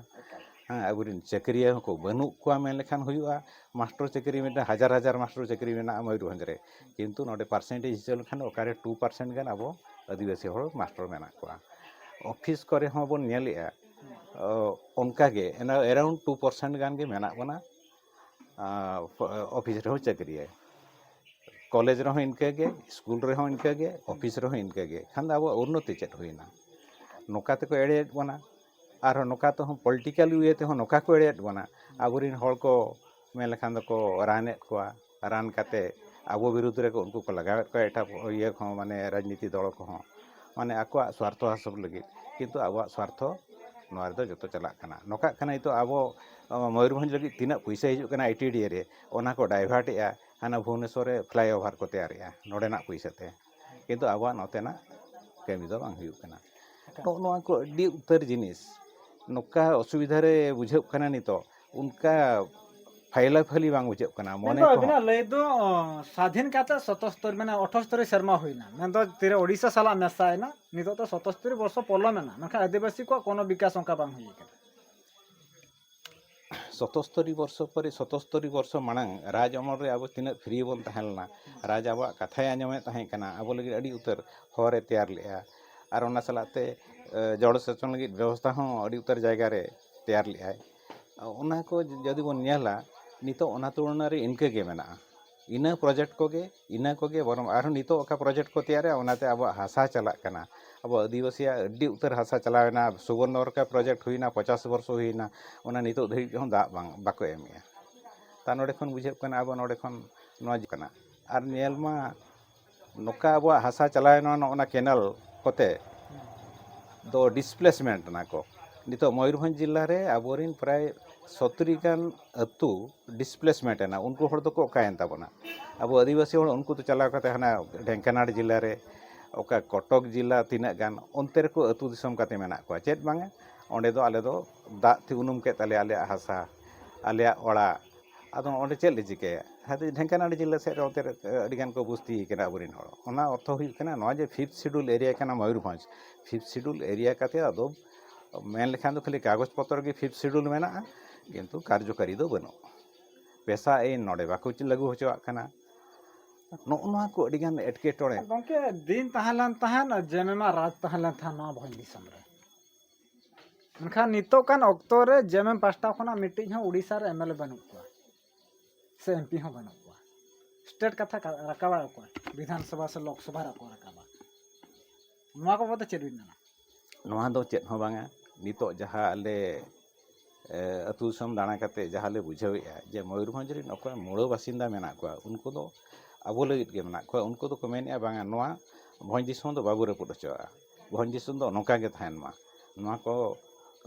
ᱦᱮᱸ, ᱟᱵᱚᱨᱮᱱ ᱪᱟᱹᱠᱨᱤᱭᱟᱹ ᱦᱚᱸᱠᱚ ᱵᱟᱹᱱᱩᱜ ᱠᱚᱣᱟ ᱢᱮᱱ ᱞᱮᱠᱷᱟᱱ ᱦᱩᱭᱩᱜᱼᱟ᱾ ᱢᱟᱥᱴᱚᱨ ᱪᱟᱹᱠᱨᱤ ᱢᱤᱫᱴᱟᱝ ᱦᱟᱡᱟᱨ ᱦᱟᱡᱟᱨ ᱢᱟᱥᱴᱚᱨ ᱪᱟᱹᱠᱨᱤ ᱢᱮᱱᱟᱜᱼᱟ ᱢᱚᱭᱩᱨᱵᱷᱚᱸᱡᱽ ᱨᱮ, ᱠᱤᱱᱛᱩ ᱱᱚᱰᱮ ᱯᱟᱨᱥᱮᱱᱴᱮᱡᱽ ᱦᱤᱥᱟᱹᱵ ᱞᱮᱠᱷᱟᱱ ᱚᱠᱟᱨᱮ ᱴᱩ ᱯᱟᱨᱥᱮᱱᱴ ᱜᱟᱱ ᱟᱵᱚ ᱟᱹᱫᱤᱵᱟᱹᱥᱤ ᱦᱚᱲ ᱢᱟᱥᱴᱚᱨ ᱢᱮᱱᱟᱜ ᱠᱚᱣᱟ᱾ ᱚᱯᱷᱤᱥ ᱠᱚᱨᱮ ᱦᱚᱸ ᱵᱚᱱ ᱧᱮᱞᱮᱜᱼᱟ, ᱚ, ᱚᱱᱠᱟᱜᱮ ᱮᱱᱟ ᱮᱨᱟᱣᱩᱱᱰ ᱴᱩ ᱯᱟᱨᱥᱮᱱᱴ ᱜᱟᱱ ᱜᱮ ᱢᱮᱱᱟᱜ ᱵᱚᱱᱟ, ᱟ, ᱚᱯᱷᱤᱥ ᱨᱮᱦᱚᱸ ᱪᱟᱹᱠᱨᱤᱭᱟᱹ᱾ ᱠᱚᱞᱮᱡᱽ ᱨᱮᱦᱚᱸ ᱤᱱᱠᱟᱹᱜᱮ, ᱥᱠᱩᱞ ᱨᱮᱦᱚᱸ ᱤᱱᱠᱟᱹᱜᱮ, ᱚᱯᱷᱤᱥ ᱨᱮᱦᱚᱸ ᱤᱱᱠᱟᱹᱜᱮ᱾ ᱠᱷᱟᱱ ᱫᱚ ᱟᱵᱚᱣᱟᱜ ᱩᱱᱱᱚᱛᱤ ᱪᱮᱫ ᱦᱩᱭᱱᱟ? ᱱᱚᱝᱠᱟ ᱛᱮᱠᱚ ᱮᱲᱮᱭᱮᱫ ᱵᱚᱱᱟ᱾ ᱟᱨᱦᱚᱸ ᱱᱚᱝᱠᱟ ᱛᱮᱦᱚᱸ ᱯᱚᱞᱤᱴᱤᱠᱟᱞ ᱤᱭᱟᱹ ᱛᱮᱦᱚᱸ ᱱᱚᱝᱠᱟ ᱠᱚ ᱮᱲᱮᱭᱮᱫ ᱵᱚᱱᱟ᱾ ᱟᱵᱚᱨᱮᱱ ᱦᱚᱲ ᱠᱚ ᱢᱮᱱ ᱞᱮᱠᱷᱟᱱ ᱫᱚᱠᱚ ᱨᱟᱱᱮᱫ ᱠᱚᱣᱟ, ᱨᱟᱱ ᱠᱟᱛᱮ ᱟᱵᱚ ᱵᱤᱨᱩᱫᱽ ᱨᱮᱠᱚ ᱩᱱᱠᱩ ᱠᱚ ᱞᱟᱜᱟᱣᱮᱫ ᱠᱚᱣᱟ, ᱮᱴᱟᱜ ᱤᱭᱟᱹ ᱠᱚᱦᱚᱸ, ᱢᱟᱱᱮ ᱨᱟᱡᱽᱱᱤᱛᱤ ᱫᱚᱞ ᱠᱚᱦᱚᱸ, ᱢᱟᱱᱮ ᱟᱠᱚᱣᱟᱜ ᱥᱣᱟᱨᱛᱷᱚ ᱦᱟᱥᱤᱞ ᱞᱟᱹᱜᱤᱫ᱾ ᱠᱤᱱᱛᱩ ᱟᱵᱚᱣᱟᱜ ᱥᱣᱟᱨᱛᱷᱚ ᱱᱚᱣᱟ ᱨᱮᱫᱚ ᱡᱚᱛᱚ ᱪᱟᱞᱟᱜ ᱠᱟᱱᱟ᱾ ᱱᱚᱝᱠᱟᱜ ᱠᱟᱱᱟ ᱱᱤᱛᱚᱜ ᱟᱵᱚ, ᱟᱸ, ᱢᱚᱭᱩᱨᱵᱷᱚᱸᱡᱽ ᱞᱟᱹᱜᱤᱫ ᱛᱤᱱᱟᱹᱜ ᱯᱩᱭᱥᱟᱹ ᱦᱤᱡᱩᱜ ᱠᱟᱱᱟ ᱟᱭ ᱴᱤ ᱰᱤ ᱮ ᱨᱮ, ᱚᱱᱟ ᱠᱚ ᱰᱟᱭᱵᱷᱟᱨᱴ ᱮᱜᱼᱟ, ᱦᱟᱱᱟ ᱵᱷᱩᱵᱽᱱᱮᱥᱚᱨ ᱨᱮ ᱯᱷᱞᱟᱭ ᱳᱵᱷᱟᱨ ᱠᱚ ᱛᱮᱭᱟᱨᱮᱜᱼᱟ ᱱᱚᱰᱮᱱᱟᱜ ᱯᱩᱭᱥᱟᱹ ᱛᱮ, ᱠᱤᱱᱛᱩ ᱟᱵᱚᱣᱟᱜ ᱱᱚᱛᱮᱱᱟᱜ ᱠᱟᱹᱢᱤ ᱫᱚ ᱵᱟᱝ ᱦᱩᱭᱩᱜ ᱠᱟᱱᱟ᱾ ᱱᱚᱜᱼᱚ ᱱᱚᱣᱟ ᱠᱚ ᱟᱹᱰᱤ ᱩᱛᱟᱹᱨ ᱡᱤᱱᱤᱥ ᱱᱚᱝᱠᱟ ᱚᱥᱩᱵᱤᱫᱷᱟ ᱨᱮ ᱵᱩᱡᱷᱟᱹᱜ ᱠᱟᱱᱟ ᱱᱤᱛᱚᱜ, ᱚᱱᱠᱟ ᱯᱷᱟᱭᱞᱟ ᱯᱷᱟᱭᱞᱤ ᱵᱟᱝ ᱵᱩᱡᱷᱟᱹᱜ ᱠᱟᱱᱟ, ᱢᱚᱱᱮ ᱢᱮᱱᱫᱚ ᱠᱚᱦᱚᱸ᱾ ᱟᱹᱵᱤᱱᱟᱜ ᱞᱟᱹᱭ ᱫᱚ ᱚ, ᱥᱟᱫᱷᱤᱱ ᱠᱟᱛᱮ ᱥᱚᱛᱚᱥᱛᱚᱨᱤ ᱢᱟᱱᱮ ᱟᱴᱷᱟᱥᱛᱚᱨᱤ ᱥᱮᱨᱢᱟ ᱦᱩᱭᱱᱟ, ᱢᱮᱱᱫᱚ ᱛᱤᱨᱮ ᱳᱰᱤᱥᱟ ᱥᱟᱞᱟᱜ ᱢᱮᱥᱟᱭᱮᱱᱟ, ᱱᱤᱛᱚᱜ ᱫᱚ ᱥᱚᱛᱚᱥᱛᱚᱨᱤ ᱵᱚᱨᱥᱚ ᱯᱚᱞᱚᱢᱮᱱᱟ, ᱢᱮᱱᱠᱷᱟᱱ ᱟᱹᱫᱤᱵᱟᱹᱥᱤ ᱠᱚᱣᱟᱜ ᱠᱳᱱᱳ ᱵᱤᱠᱟᱥ ᱚᱱᱠᱟ ᱵᱟᱝ ᱦᱩᱭ ᱟᱠᱟᱱᱟ᱾ ᱥᱚᱛᱚᱥᱛᱚᱨᱤ ᱵᱚᱨᱥᱚ ᱯᱚᱨᱮ, ᱥᱚᱛᱚᱥᱛᱚᱨᱤ ᱵᱚᱨᱥᱚ ᱢᱟᱲᱟᱝ ᱨᱟᱡᱽ ᱟᱢᱚᱞ ᱨᱮ ᱟᱵᱚ ᱛᱤᱱᱟᱹᱜ ᱯᱷᱨᱤ ᱵᱚᱱ ᱛᱟᱦᱮᱸ ᱞᱮᱱᱟ, ᱨᱟᱡᱽ ᱟᱵᱚᱣᱟᱜ ᱠᱟᱛᱷᱟᱭ ᱟᱸᱡᱚᱢᱮᱫ ᱛᱟᱦᱮᱸ ᱠᱟᱱᱟ, ᱟᱵᱚ ᱞᱟᱹᱜᱤᱫ ᱟᱹᱰᱤ ᱩᱛᱟᱹᱨ ᱦᱚᱨᱮ ᱛᱮᱭᱟᱨ ᱞᱮᱜᱼᱟ᱾ ᱟᱨ ᱚᱱᱟ ᱥᱟᱞᱟᱜ ᱛᱮ ᱮ, ᱡᱚᱲ ᱥᱮᱪᱚᱱ ᱞᱟᱹᱜᱤᱫ ᱵᱮᱵᱚᱥᱛᱷᱟ ᱦᱚᱸ ᱟᱹᱰᱤ ᱩᱛᱟᱹᱨ ᱡᱟᱭᱜᱟ ᱨᱮ ᱛᱮᱭᱟᱨ ᱞᱮᱜᱼᱟᱭ᱾ ᱚᱱᱟ ᱠᱚ ᱡᱩᱫᱤ ᱵᱚᱱ ᱧᱮᱞᱟ, ᱱᱤᱛᱚᱜ ᱚᱱᱟ ᱛᱩᱞᱚᱱᱟ ᱨᱮ ᱤᱱᱠᱟᱹ ᱜᱮ ᱢᱮᱱᱟᱜᱼᱟ᱾ ᱤᱱᱟᱹ ᱯᱨᱚᱡᱮᱠᱴ ᱠᱚᱜᱮ, ᱤᱱᱟᱹ ᱠᱚᱜᱮ ᱵᱚᱨᱚᱝ ᱟᱨᱦᱚᱸ ᱱᱤᱛᱚᱜ ᱚᱠᱟ ᱯᱨᱚᱡᱮᱠᱴ ᱠᱚ ᱛᱮᱭᱟᱨᱮᱜᱼᱟ, ᱚᱱᱟᱛᱮ ᱟᱵᱚᱣᱟᱜ ᱦᱟᱥᱟ ᱪᱟᱞᱟᱜ ᱠᱟᱱᱟ᱾ ᱟᱵᱚ ᱟᱹᱫᱤᱵᱟᱹᱥᱤᱭᱟᱜ ᱟᱹᱰᱤ ᱩᱛᱟᱹᱨ ᱦᱟᱥᱟ ᱪᱟᱞᱟᱣᱮᱱᱟ, ᱥᱩᱵᱚᱨᱱᱚᱨᱮᱠᱷᱟ ᱯᱨᱚᱡᱮᱠᱴ ᱦᱩᱭᱱᱟ, ᱯᱚᱪᱟᱥ ᱵᱚᱨᱥᱚ ᱦᱩᱭᱱᱟ, ᱚᱱᱟ ᱱᱤᱛᱚᱜ ᱫᱷᱟᱹᱵᱤᱡ ᱦᱚᱸ ᱫᱟᱜ ᱵᱟᱝ, ᱵᱟᱠᱚ ᱮᱢᱮᱜᱼᱟ᱾ ᱛᱟ ᱱᱚᱰᱮ ᱠᱷᱚᱱ ᱵᱩᱡᱷᱟᱹᱜ ᱠᱟᱱᱟ ᱟᱵᱚ ᱱᱚᱰᱮ ᱠᱷᱚᱱ ᱱᱚᱣᱟ ᱡᱩ-, ᱠᱟᱱᱟ᱾ ᱟᱨ ᱧᱮᱞ ᱢᱟ ᱱᱚᱝᱠᱟ ᱟᱵᱚᱣᱟᱜ ᱦᱟᱥᱟ ᱪᱟᱞᱟᱣᱮᱱᱟ ᱱᱚᱜᱼᱚ ᱱᱟ ᱠᱮᱱᱟᱞ ᱠᱚᱛᱮ ᱫᱚ ᱰᱤᱥᱯᱞᱮᱥᱢᱮᱱᱴ ᱮᱱᱟ ᱠᱚ᱾ ᱱᱤᱛᱚᱜ ᱢᱚᱭᱩᱨᱵᱷᱚᱸᱡᱽ ᱡᱮᱞᱟ ᱨᱮ ᱟᱵᱚᱨᱮᱱ ᱯᱨᱟᱭ ᱥᱚᱛᱨᱤ ᱜᱟᱱ ᱟᱹᱛᱩ ᱰᱤᱥᱯᱞᱮᱥᱢᱮᱱᱴ ᱮᱱᱟ᱾ ᱩᱱᱠᱩ ᱦᱚᱲ ᱫᱚᱠᱚ ᱚᱠᱟᱭᱮᱱ ᱛᱟᱵᱚᱱᱟ? ᱟᱵᱚ ᱟᱹᱫᱤᱵᱟᱹᱥᱤ ᱦᱚᱲ ᱩᱱᱠᱩ ᱫᱚ ᱪᱟᱞᱟᱣ ᱠᱟᱛᱮ ᱦᱟᱱᱟ ᱰᱷᱮᱝᱠᱟᱱᱟᱲ ᱡᱮᱞᱟ ᱨᱮ, ᱚᱠᱟ ᱠᱚᱴᱚᱠ ᱡᱮᱞᱟ ᱛᱤᱱᱟᱹᱜ ᱜᱟᱱ, ᱚᱱᱛᱮ ᱨᱮᱠᱚ ᱟᱹᱛᱩ ᱫᱤᱥᱚᱢ ᱠᱟᱛᱮ ᱢᱮᱱᱟᱜ ᱠᱚᱣᱟ᱾ ᱪᱮᱫ ᱵᱟᱝᱟ, ᱚᱸᱰᱮ ᱫᱚ ᱟᱞᱮ ᱫᱚ ᱫᱟᱜ ᱛᱮ ᱩᱱᱩᱢ ᱠᱮᱫ ᱛᱟᱞᱮᱭᱟ ᱟᱞᱮᱭᱟᱜ ᱦᱟᱥᱟ, ᱟᱞᱮᱭᱟᱜ ᱚᱲᱟᱜ᱾ ᱟᱫᱚ ᱚᱸᱰᱮ ᱪᱮᱫ ᱞᱮ ᱪᱤᱠᱟᱹᱭᱟ? ᱦᱟᱱᱛᱮ ᱰᱷᱮᱝᱠᱟᱱᱟᱲ ᱡᱮᱞᱟ ᱥᱮᱫ ᱨᱮ ᱚᱱᱛᱮ ᱨᱮ ᱟᱹᱰᱤ ᱜᱟᱱ ᱠᱚ ᱵᱚᱥᱛᱤ ᱠᱟᱱᱟ ᱟᱵᱚᱨᱮᱱ ᱦᱚᱲ᱾ ᱚᱱᱟ ᱚᱨᱛᱷᱚ ᱦᱩᱭᱩᱜ ᱠᱟᱱᱟ ᱱᱚᱣᱟ ᱡᱮ ᱯᱷᱤᱯᱛᱷ ᱥᱤᱰᱩᱞ ᱮᱨᱤᱭᱟ ᱠᱟᱱᱟ ᱢᱚᱭᱩᱨᱵᱷᱚᱸᱡᱽ, ᱯᱷᱤᱯᱛᱷ ᱥᱤᱰᱩᱞ ᱮᱨᱤᱭᱟ ᱠᱟᱛᱮ ᱟᱫᱚ ᱢᱮᱱ ᱞᱮᱠᱷᱟᱱ ᱫᱚ ᱠᱷᱟᱹᱞᱤ ᱠᱟᱜᱚᱡᱽ ᱯᱚᱛᱨᱚ ᱜᱮ ᱯᱷᱤᱯᱛᱷ ᱥᱤᱰᱩᱞ ᱢᱮᱱᱟᱜᱼᱟ, ᱠᱤᱱᱛᱩ ᱠᱟᱨᱡᱚᱠᱟᱨᱤ ᱫᱚ ᱵᱟᱹᱱᱩᱜ, ᱯᱮᱥᱟ ᱟᱹᱭᱤᱱ ᱱᱚᱰᱮ ᱵᱟᱠᱚ ᱞᱟᱹᱜᱩ ᱦᱚᱪᱚᱣᱟᱜ ᱠᱟᱱᱟ᱾ ᱱᱚᱜᱼᱚ ᱱᱚᱣᱟ ᱠᱚ ᱟᱹᱰᱤᱜᱟᱱ ᱮᱴᱠᱮᱴᱚᱬᱮ᱾ ᱜᱚᱢᱠᱮ, ᱫᱤᱱ ᱛᱟᱦᱮᱸ ᱞᱮᱱ ᱛᱟᱦᱮᱸᱫ, ᱡᱮᱢᱮᱢᱟ ᱨᱟᱡᱽ ᱛᱟᱦᱮᱸ ᱞᱮᱱ ᱛᱟᱦᱮᱸᱫ ᱱᱚᱣᱟ ᱵᱷᱚᱸᱡᱽ ᱫᱤᱥᱚᱢ ᱨᱮ, ᱢᱮᱱᱠᱷᱟᱱ ᱱᱤᱛᱚᱜ ᱠᱟᱱ ᱚᱠᱛᱚ ᱨᱮ ᱡᱮᱢᱮᱢ ᱯᱟᱥᱴᱟ ᱠᱷᱚᱱᱟᱜ ᱢᱤᱫᱴᱤᱡ ᱦᱚᱸ ᱩᱲᱤᱥᱥᱟ ᱨᱮ ᱮᱢᱮᱞᱮ ᱵᱟᱹᱱᱩᱜ ᱠᱚᱣᱟ ᱥᱮ ᱮᱢᱯᱤ ᱦᱚᱸ ᱵᱟᱹᱱᱩᱜ ᱠᱚᱣᱟ᱾ ᱥᱴᱮᱴ ᱠᱟᱛᱷᱟ ᱠᱟ-, ᱨᱟᱠᱟᱵᱟ ᱚᱠᱚᱭ? ᱵᱤᱫᱷᱟᱱ ᱥᱚᱵᱷᱟ ᱥᱮ ᱞᱳᱠ ᱥᱚᱵᱷᱟ ᱨᱮ ᱚᱠᱚᱭ ᱨᱟᱠᱟᱵᱟ? ᱱᱚᱣᱟ ᱠᱚ ᱵᱟᱵᱚᱫ ᱪᱮᱫ ᱵᱤᱱ ᱢᱮᱱᱟ? ᱱᱚᱣᱟ ᱫᱚ ᱪᱮᱫ ᱦᱚᱸ ᱵᱟᱝᱟ᱾ ᱱᱤᱛᱚᱜ ᱡᱟᱦᱟᱸ ᱟᱞᱮ, ᱮ, ᱟᱹᱛᱩ ᱫᱤᱥᱚᱢ ᱫᱟᱬᱟ ᱠᱟᱛᱮ ᱡᱟᱦᱟᱸ ᱞᱮ ᱵᱩᱡᱷᱟᱹᱣᱮᱫᱼᱟ ᱡᱮ ᱢᱚᱭᱩᱨᱵᱷᱚᱸᱡᱽ ᱨᱮᱱ ᱚᱠᱚᱭ ᱢᱩᱲᱟᱹ ᱵᱟᱥᱤᱱᱫᱟ ᱢᱮᱱᱟᱜ ᱠᱚᱣᱟ, ᱩᱱᱠᱩ ᱫᱚ ᱟᱵᱚ ᱞᱟᱹᱜᱤᱫ ᱜᱮ ᱢᱮᱱᱟᱜ ᱠᱚᱣᱟ᱾ ᱩᱱᱠᱩ ᱫᱚᱠᱚ ᱢᱮᱱᱮᱫᱼᱟ, "ᱵᱟᱝᱟ, ᱱᱚᱣᱟ ᱵᱷᱚᱸᱡᱽ ᱫᱤᱥᱚᱢ ᱫᱚ ᱵᱟᱵᱚ ᱨᱟᱹᱯᱩᱫ ᱦᱚᱪᱚᱣᱟᱜᱼᱟ, ᱵᱷᱚᱸᱡᱽ ᱫᱤᱥᱚᱢ ᱫᱚ ᱱᱚᱝᱠᱟ ᱜᱮ ᱛᱟᱦᱮᱱ ᱢᱟ᱾" ᱱᱚᱣᱟ ᱠᱚ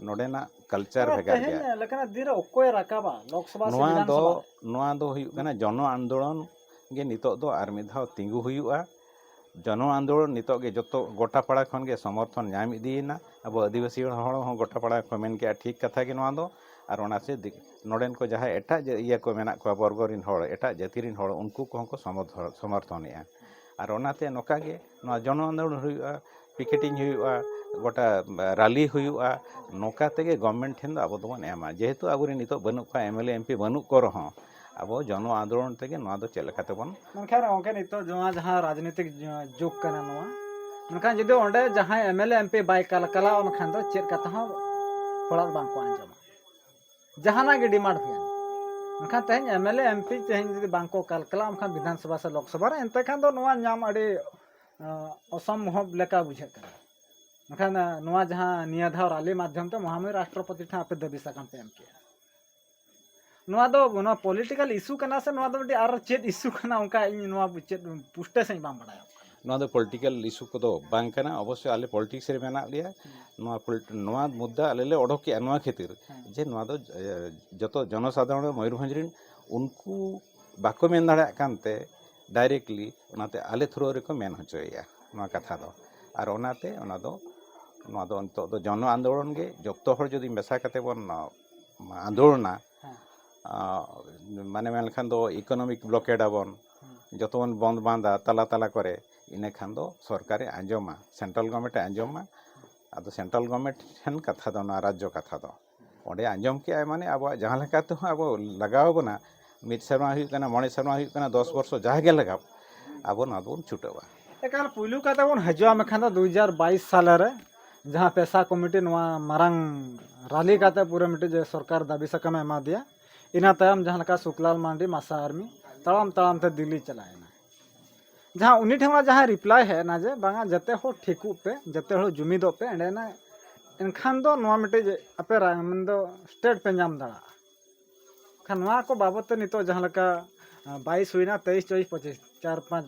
ᱱᱚᱰᱮᱱᱟᱜ ᱠᱟᱞᱪᱟᱨ ᱵᱷᱮᱜᱟᱨ ᱜᱮᱭᱟ᱾ ᱛᱮᱦᱮᱧ ᱞᱮᱠᱟᱱᱟᱜ ᱫᱤᱱ ᱨᱮ ᱚᱠᱚᱭ ᱨᱟᱠᱟᱵᱟ ᱞᱳᱠᱥᱚᱵᱷᱟ ᱥᱮ ᱱᱚᱣᱟ ᱵᱤᱫᱷᱟᱱ ᱫᱚ, ᱥᱚᱵᱷᱟ? ᱱᱚᱣᱟ ᱫᱚ ᱦᱩᱭᱩᱜ ᱠᱟᱱᱟ ᱡᱚᱱᱚ ᱟᱱᱫᱳᱞᱚᱱ ᱜᱮ ᱱᱤᱛᱚᱜ ᱫᱚ ᱟᱨ ᱢᱤᱫ ᱫᱷᱟᱣ ᱛᱤᱸᱜᱩ ᱦᱩᱭᱩᱜᱼᱟ᱾ ᱡᱚᱱᱚ ᱟᱱᱫᱳᱞᱚᱱ ᱱᱤᱛᱚᱜ ᱜᱮ ᱡᱚᱛᱚ ᱜᱚᱴᱟ ᱯᱟᱲᱟ ᱠᱷᱚᱱ ᱜᱮ ᱥᱚᱢᱚᱨᱛᱷᱚᱱ ᱧᱟᱢ ᱤᱫᱤᱭᱮᱱᱟ᱾ ᱟᱵᱚ ᱟᱹᱫᱤᱵᱟᱹᱥᱤ ᱦᱚᱲ ᱦᱚᱸ ᱜᱚᱴᱟ ᱯᱟᱲᱟ ᱠᱚ ᱢᱮᱱ ᱠᱮᱜᱼᱟ, ᱴᱷᱤᱠ ᱠᱟᱛᱷᱟ ᱜᱮ ᱱᱚᱣᱟ ᱫᱚ, ᱟᱨ ᱚᱱᱟ ᱥᱮ ᱫᱤᱠ-, ᱱᱚᱰᱮᱱ ᱠᱚ ᱡᱟᱦᱟᱸᱭ ᱮᱴᱟᱜ ᱡᱟᱹ-, ᱤᱭᱟᱹ ᱠᱚ ᱢᱮᱱᱟᱜ ᱠᱚᱣᱟ, ᱵᱚᱨᱜᱚ ᱨᱤᱱ ᱦᱚᱲ, ᱮᱴᱟᱜ ᱡᱟᱹᱛᱤ ᱨᱤᱱ ᱦᱚᱲ, ᱩᱱᱠᱩ ᱠᱚᱦᱚᱸ ᱠᱚ ᱥᱚᱢᱚᱨᱛᱷᱚ-, ᱥᱚᱢᱚᱨᱛᱷᱚᱱᱮᱜᱼᱟ᱾ ᱟᱨ ᱚᱱᱟᱛᱮ ᱱᱚᱝᱠᱟ ᱜᱮ ᱱᱚᱣᱟ ᱡᱚᱱᱚ ᱟᱱᱫᱳᱞᱚᱱ ᱦᱩᱭᱩᱜᱼᱟ, ᱯᱤᱠᱮᱴᱤᱝ ᱦᱩᱭᱩᱜᱼᱟ, ᱜᱚᱴᱟ ᱨᱟᱞᱤ ᱦᱩᱭᱩᱜᱼᱟ, ᱱᱚᱝᱠᱟ ᱛᱮᱜᱮ ᱜᱚᱵᱷᱢᱮᱱᱴ ᱴᱷᱮᱱ ᱫᱚ ᱟᱵᱚ ᱫᱚᱵᱚᱱ ᱮᱢᱟ᱾ ᱡᱮᱦᱮᱛᱩ ᱟᱵᱚᱨᱮᱱ ᱱᱤᱛᱚᱜ ᱵᱟᱹᱱᱩᱜ ᱠᱚᱣᱟ, M L A, M P ᱵᱟᱹᱱᱩᱜ ᱠᱚ ᱨᱮᱦᱚᱸ, ᱟᱵᱚ ᱡᱚᱱᱚ ᱟᱱᱫᱳᱞᱚᱱ ᱛᱮᱜᱮ ᱱᱚᱣᱟ ᱫᱚ ᱪᱮᱫ ᱞᱮᱠᱟ ᱛᱮᱵᱚᱱ ᱢᱮᱱᱠᱷᱟᱱ ᱜᱚᱢᱠᱮ, ᱱᱤᱛᱚᱜ ᱱᱚᱣᱟ ᱡᱟᱦᱟᱸ ᱨᱟᱡᱽᱱᱤᱛᱤᱠ ᱡᱩᱜᱽ ᱠᱟᱱᱟ ᱱᱚᱣᱟ, ᱢᱮᱱᱠᱷᱟᱱ ᱡᱩᱫᱤ ᱚᱸᱰᱮ ᱡᱟᱦᱟᱸᱭ M L A, M P ᱵᱟᱭ ᱠᱟᱞᱠᱟᱞᱟᱣ ᱞᱮᱠᱷᱟᱱ ᱫᱚ ᱪᱮᱫ ᱠᱟᱛᱷᱟ ᱦᱚᱸ ᱦᱚᱲᱟᱜ ᱵᱟᱝ ᱠᱚ ᱟᱸᱡᱚᱢᱟ᱾ ᱡᱟᱦᱟᱱᱟᱜ ᱜᱮ ᱰᱤᱢᱟᱱᱰ ᱦᱩᱭᱮᱱ, ᱢᱮᱱᱠᱷᱟᱱ ᱛᱮᱦᱮᱧ M L A, M P ᱛᱮᱦᱮᱧ ᱡᱩᱫᱤ ᱵᱟᱝ ᱠᱚ ᱠᱟᱞᱠᱟᱞᱟᱣ, ᱢᱮᱱᱠᱷᱟᱱ ᱵᱤᱫᱷᱟᱱ ᱥᱚᱵᱷᱟ ᱥᱮ ᱞᱳᱠ ᱥᱚᱵᱷᱟ ᱨᱮ, ᱮᱱᱛᱮ ᱠᱷᱟᱱ ᱫᱚ ᱱᱚᱣᱟ ᱧᱟᱢ ᱟᱹᱰᱤ, ᱟᱸ, ᱚᱥᱚᱢᱵᱷᱚᱵ ᱞᱮᱠᱟ ᱵᱩᱡᱷᱟᱹᱜ ᱠᱟᱱᱟ᱾ ᱢᱮᱱᱠᱷᱟᱱ, ᱟᱸ, ᱱᱚᱣᱟ ᱡᱟᱦᱟᱸ ᱱᱤᱭᱟᱹ ᱫᱷᱟᱣ ᱨᱟᱞᱤ ᱢᱟᱫᱽᱫᱷᱚᱢ ᱛᱮ ᱢᱚᱦᱟᱢᱚᱭ ᱨᱟᱥᱴᱨᱚᱯᱚᱛᱤ ᱴᱷᱮᱱ ᱟᱯᱮ ᱫᱟᱹᱵᱤ ᱥᱟᱠᱟᱢ ᱯᱮ ᱮᱢ ᱠᱮᱜᱼᱟ, ᱱᱚᱣᱟ ᱫᱚ, ᱱᱚᱣᱟ ᱯᱚᱞᱤᱴᱤᱠᱟᱞ ᱤᱥᱩ ᱠᱟᱱᱟ ᱥᱮ ᱱᱚᱣᱟ ᱫᱚ ᱢᱤᱫᱴᱤᱡ ᱟᱨ ᱪᱮᱫ ᱤᱥᱩ ᱠᱟᱱᱟ, ᱚᱱᱠᱟ ᱤᱧ ᱱᱚᱣᱟ ᱪᱮᱫ ᱯᱩᱥᱴᱟᱹ ᱥᱟᱺᱦᱤᱡ ᱵᱟᱝ ᱵᱟᱰᱟᱭᱚᱜ ᱠᱟᱱᱟ᱾ ᱱᱚᱣᱟ ᱫᱚ ᱯᱚᱞᱤᱴᱤᱠᱟᱞ ᱤᱥᱩ ᱠᱚᱫᱚ ᱵᱟᱝ ᱠᱟᱱᱟ᱾ ᱚᱵᱚᱥᱥᱳᱭ ᱟᱞᱮ ᱯᱚᱞᱤᱴᱤᱠᱥ ᱨᱮ ᱢᱮᱱᱟᱜ ᱞᱮᱭᱟ᱾ ᱦᱩᱸ᱾ ᱱᱚᱣᱟ ᱯᱚᱞᱤᱴ-, ᱱᱚᱣᱟ ᱢᱩᱫᱽᱫᱟ ᱟᱞᱮ ᱞᱮ ᱚᱰᱚᱠ ᱠᱮᱜᱼᱟ ᱱᱚᱣᱟ ᱠᱷᱟᱹᱛᱤᱨ ᱦᱮᱸ᱾ ᱡᱮ ᱱᱚᱣᱟ ᱫᱚ, ᱮ, ᱡᱚᱛᱚ ᱡᱚᱱᱚᱥᱟᱫᱷᱟᱨᱚᱬ ᱢᱚᱭᱩᱨᱵᱷᱚᱸᱡᱽ ᱨᱤᱱ ᱩᱱᱠᱩ ᱵᱟᱠᱚ ᱢᱮᱱ ᱫᱟᱲᱮᱭᱟᱜ ᱠᱟᱱᱛᱮ ᱰᱟᱭᱨᱮᱠᱴᱞᱤ ᱚᱱᱟᱛᱮ ᱟᱞᱮ ᱛᱷᱨᱳ ᱨᱮᱠᱚ ᱢᱮᱱ ᱦᱚᱪᱚᱭᱮᱜᱼᱟ ᱱᱚᱣᱟ ᱠᱟᱛᱷᱟ ᱫᱚ᱾ ᱟᱨ ᱚᱱᱟᱛᱮ ᱚᱱᱟ ᱫᱚ, ᱱᱚᱣᱟ ᱫᱚ ᱱᱤᱛᱚᱜ ᱫᱚ ᱡᱚᱱᱚ ᱟᱱᱫᱳᱞᱚᱱ ᱜᱮ, ᱡᱚᱛᱚ ᱦᱚᱲ ᱡᱩᱫᱤ ᱢᱮᱥᱟ ᱠᱟᱛᱮ ᱵᱚᱱ, ᱟ, ᱟᱱᱫᱳᱞᱚᱱᱟ, ᱦᱮᱸ᱾ ᱟ, ᱢᱟᱱᱮ ᱢᱮᱱ ᱞᱮᱠᱷᱟᱱ ᱫᱚ ᱤᱠᱳᱱᱚᱢᱤᱠ ᱵᱞᱚᱠᱮᱰ ᱟᱵᱚᱱ, ᱦᱮᱸ᱾ ᱡᱚᱛᱚ ᱵᱚᱱ ᱵᱚᱱᱫ ᱵᱟᱸᱫᱟ ᱛᱟᱞᱟ ᱛᱟᱞᱟ ᱠᱚᱨᱮ, ᱤᱱᱟᱹ ᱠᱷᱟᱱ ᱫᱚ ᱥᱚᱨᱠᱟᱨᱮ ᱟᱸᱡᱚᱢᱟ, ᱥᱮᱱᱴᱨᱟᱞ ᱜᱚᱵᱷᱢᱮᱱᱴ ᱮ ᱟᱸᱡᱚᱢᱟ᱾ ᱟᱫᱚ ᱥᱮᱱᱴᱨᱟᱞ ᱜᱚᱵᱷᱢᱮᱱᱴ ᱴᱷᱮᱱ ᱠᱟᱛᱷᱟ ᱫᱚ, ᱱᱚᱣᱟ ᱨᱟᱡᱽᱡᱚ ᱠᱟᱛᱷᱟ ᱫᱚ ᱚᱸᱰᱮ ᱟᱸᱡᱚᱢ ᱠᱮᱜᱼᱟᱭ, ᱢᱟᱱᱮ ᱟᱵᱚᱣᱟᱜ ᱡᱟᱦᱟᱸ ᱞᱮᱠᱟ ᱛᱮᱦᱚᱸ ᱟᱵᱚ ᱞᱟᱜᱟᱣ ᱵᱚᱱᱟ, ᱢᱤᱫ ᱥᱮᱨᱢᱟ ᱦᱩᱭᱩᱜ ᱠᱟᱱᱟ, ᱢᱚᱬᱮ ᱥᱮᱨᱢᱟ ᱦᱩᱭᱩᱜ ᱠᱟᱱᱟ, ᱫᱚᱥ ᱵᱚᱨᱥᱚ ᱡᱟᱦᱟᱸ ᱜᱮ ᱞᱟᱜᱟᱣ, ᱟᱵᱚ ᱱᱚᱣᱟ ᱫᱚᱵᱚᱱ ᱪᱷᱩᱴᱟᱹᱣᱟ᱾ ᱮᱠᱟᱞ ᱯᱩᱭᱞᱩ ᱠᱟᱛᱮ ᱵᱚᱱ ᱦᱤᱡᱩᱜᱼᱟ, ᱢᱮᱱᱠᱷᱟᱱ ᱫᱚ ᱫᱩ ᱦᱟᱡᱟᱨ ᱵᱟᱭᱤᱥ ᱥᱟᱞᱮ ᱨᱮ ᱡᱟᱦᱟᱸ ᱯᱮᱥᱟ ᱠᱚᱢᱤᱴᱤ ᱱᱚᱣᱟ ᱢᱟᱨᱟᱝ ᱨᱟᱞᱤ ᱠᱟᱛᱮ ᱯᱩᱨᱟᱹ ᱢᱤᱫᱴᱮᱡ ᱡᱮ ᱥᱚᱨᱠᱟᱨ ᱫᱟᱹᱵᱤ ᱥᱟᱠᱟᱢᱮ ᱮᱢᱟ ᱫᱮᱭᱟ, ᱤᱱᱟᱹ ᱛᱟᱭᱚᱢ ᱡᱟᱦᱟᱸ ᱞᱮᱠᱟ ᱥᱩᱠᱞᱟᱞ ᱢᱟᱨᱰᱤ, ᱢᱟᱥᱟ ᱟᱨᱢᱤ ᱛᱟᱲᱟᱢ ᱛᱟᱲᱟᱢ ᱛᱮ ᱫᱤᱞᱞᱤ ᱪᱟᱞᱟᱣ ᱮᱱᱟ᱾ ᱡᱟᱦᱟᱸ ᱩᱱᱤ ᱴᱷᱮᱱ ᱠᱷᱚᱱᱟᱜ ᱡᱟᱦᱟᱸ ᱨᱤᱯᱞᱟᱭ ᱦᱮᱡ ᱮᱱᱟ ᱡᱮ ᱵᱟᱝᱟ, ᱡᱟᱛᱮ ᱦᱚᱲ ᱴᱷᱤᱠᱚᱜ ᱯᱮ, ᱡᱟᱛᱮ ᱦᱚᱲ ᱡᱩᱢᱤᱫᱚᱜ ᱯᱮ, ᱮᱸᱰᱮ ᱮᱱᱟ-, ᱮᱱᱠᱷᱟᱱ ᱫᱚ ᱱᱚᱣᱟ ᱢᱤᱫᱴᱮᱡ ᱟᱯᱮ ᱨᱟ-, ᱢᱮᱱᱫᱚ ᱥᱴᱮᱴ ᱯᱮ ᱧᱟᱢ ᱫᱟᱲᱮᱭᱟᱜᱼᱟ᱾ ᱠᱷᱟᱱ ᱱᱚᱣᱟ ᱠᱚ ᱵᱟᱵᱚᱫ ᱛᱮ ᱱᱤᱛᱚᱜ ᱡᱟᱦᱟᱸ ᱞᱮᱠᱟ, ᱟ, ᱵᱟᱭᱤᱥ ᱦᱩᱭᱱᱟ, ᱛᱮᱭᱤᱥ, ᱪᱚᱣᱵᱤᱥ, ᱯᱚᱸᱪᱤᱥ, ᱪᱟᱨ, ᱯᱟᱸᱪ,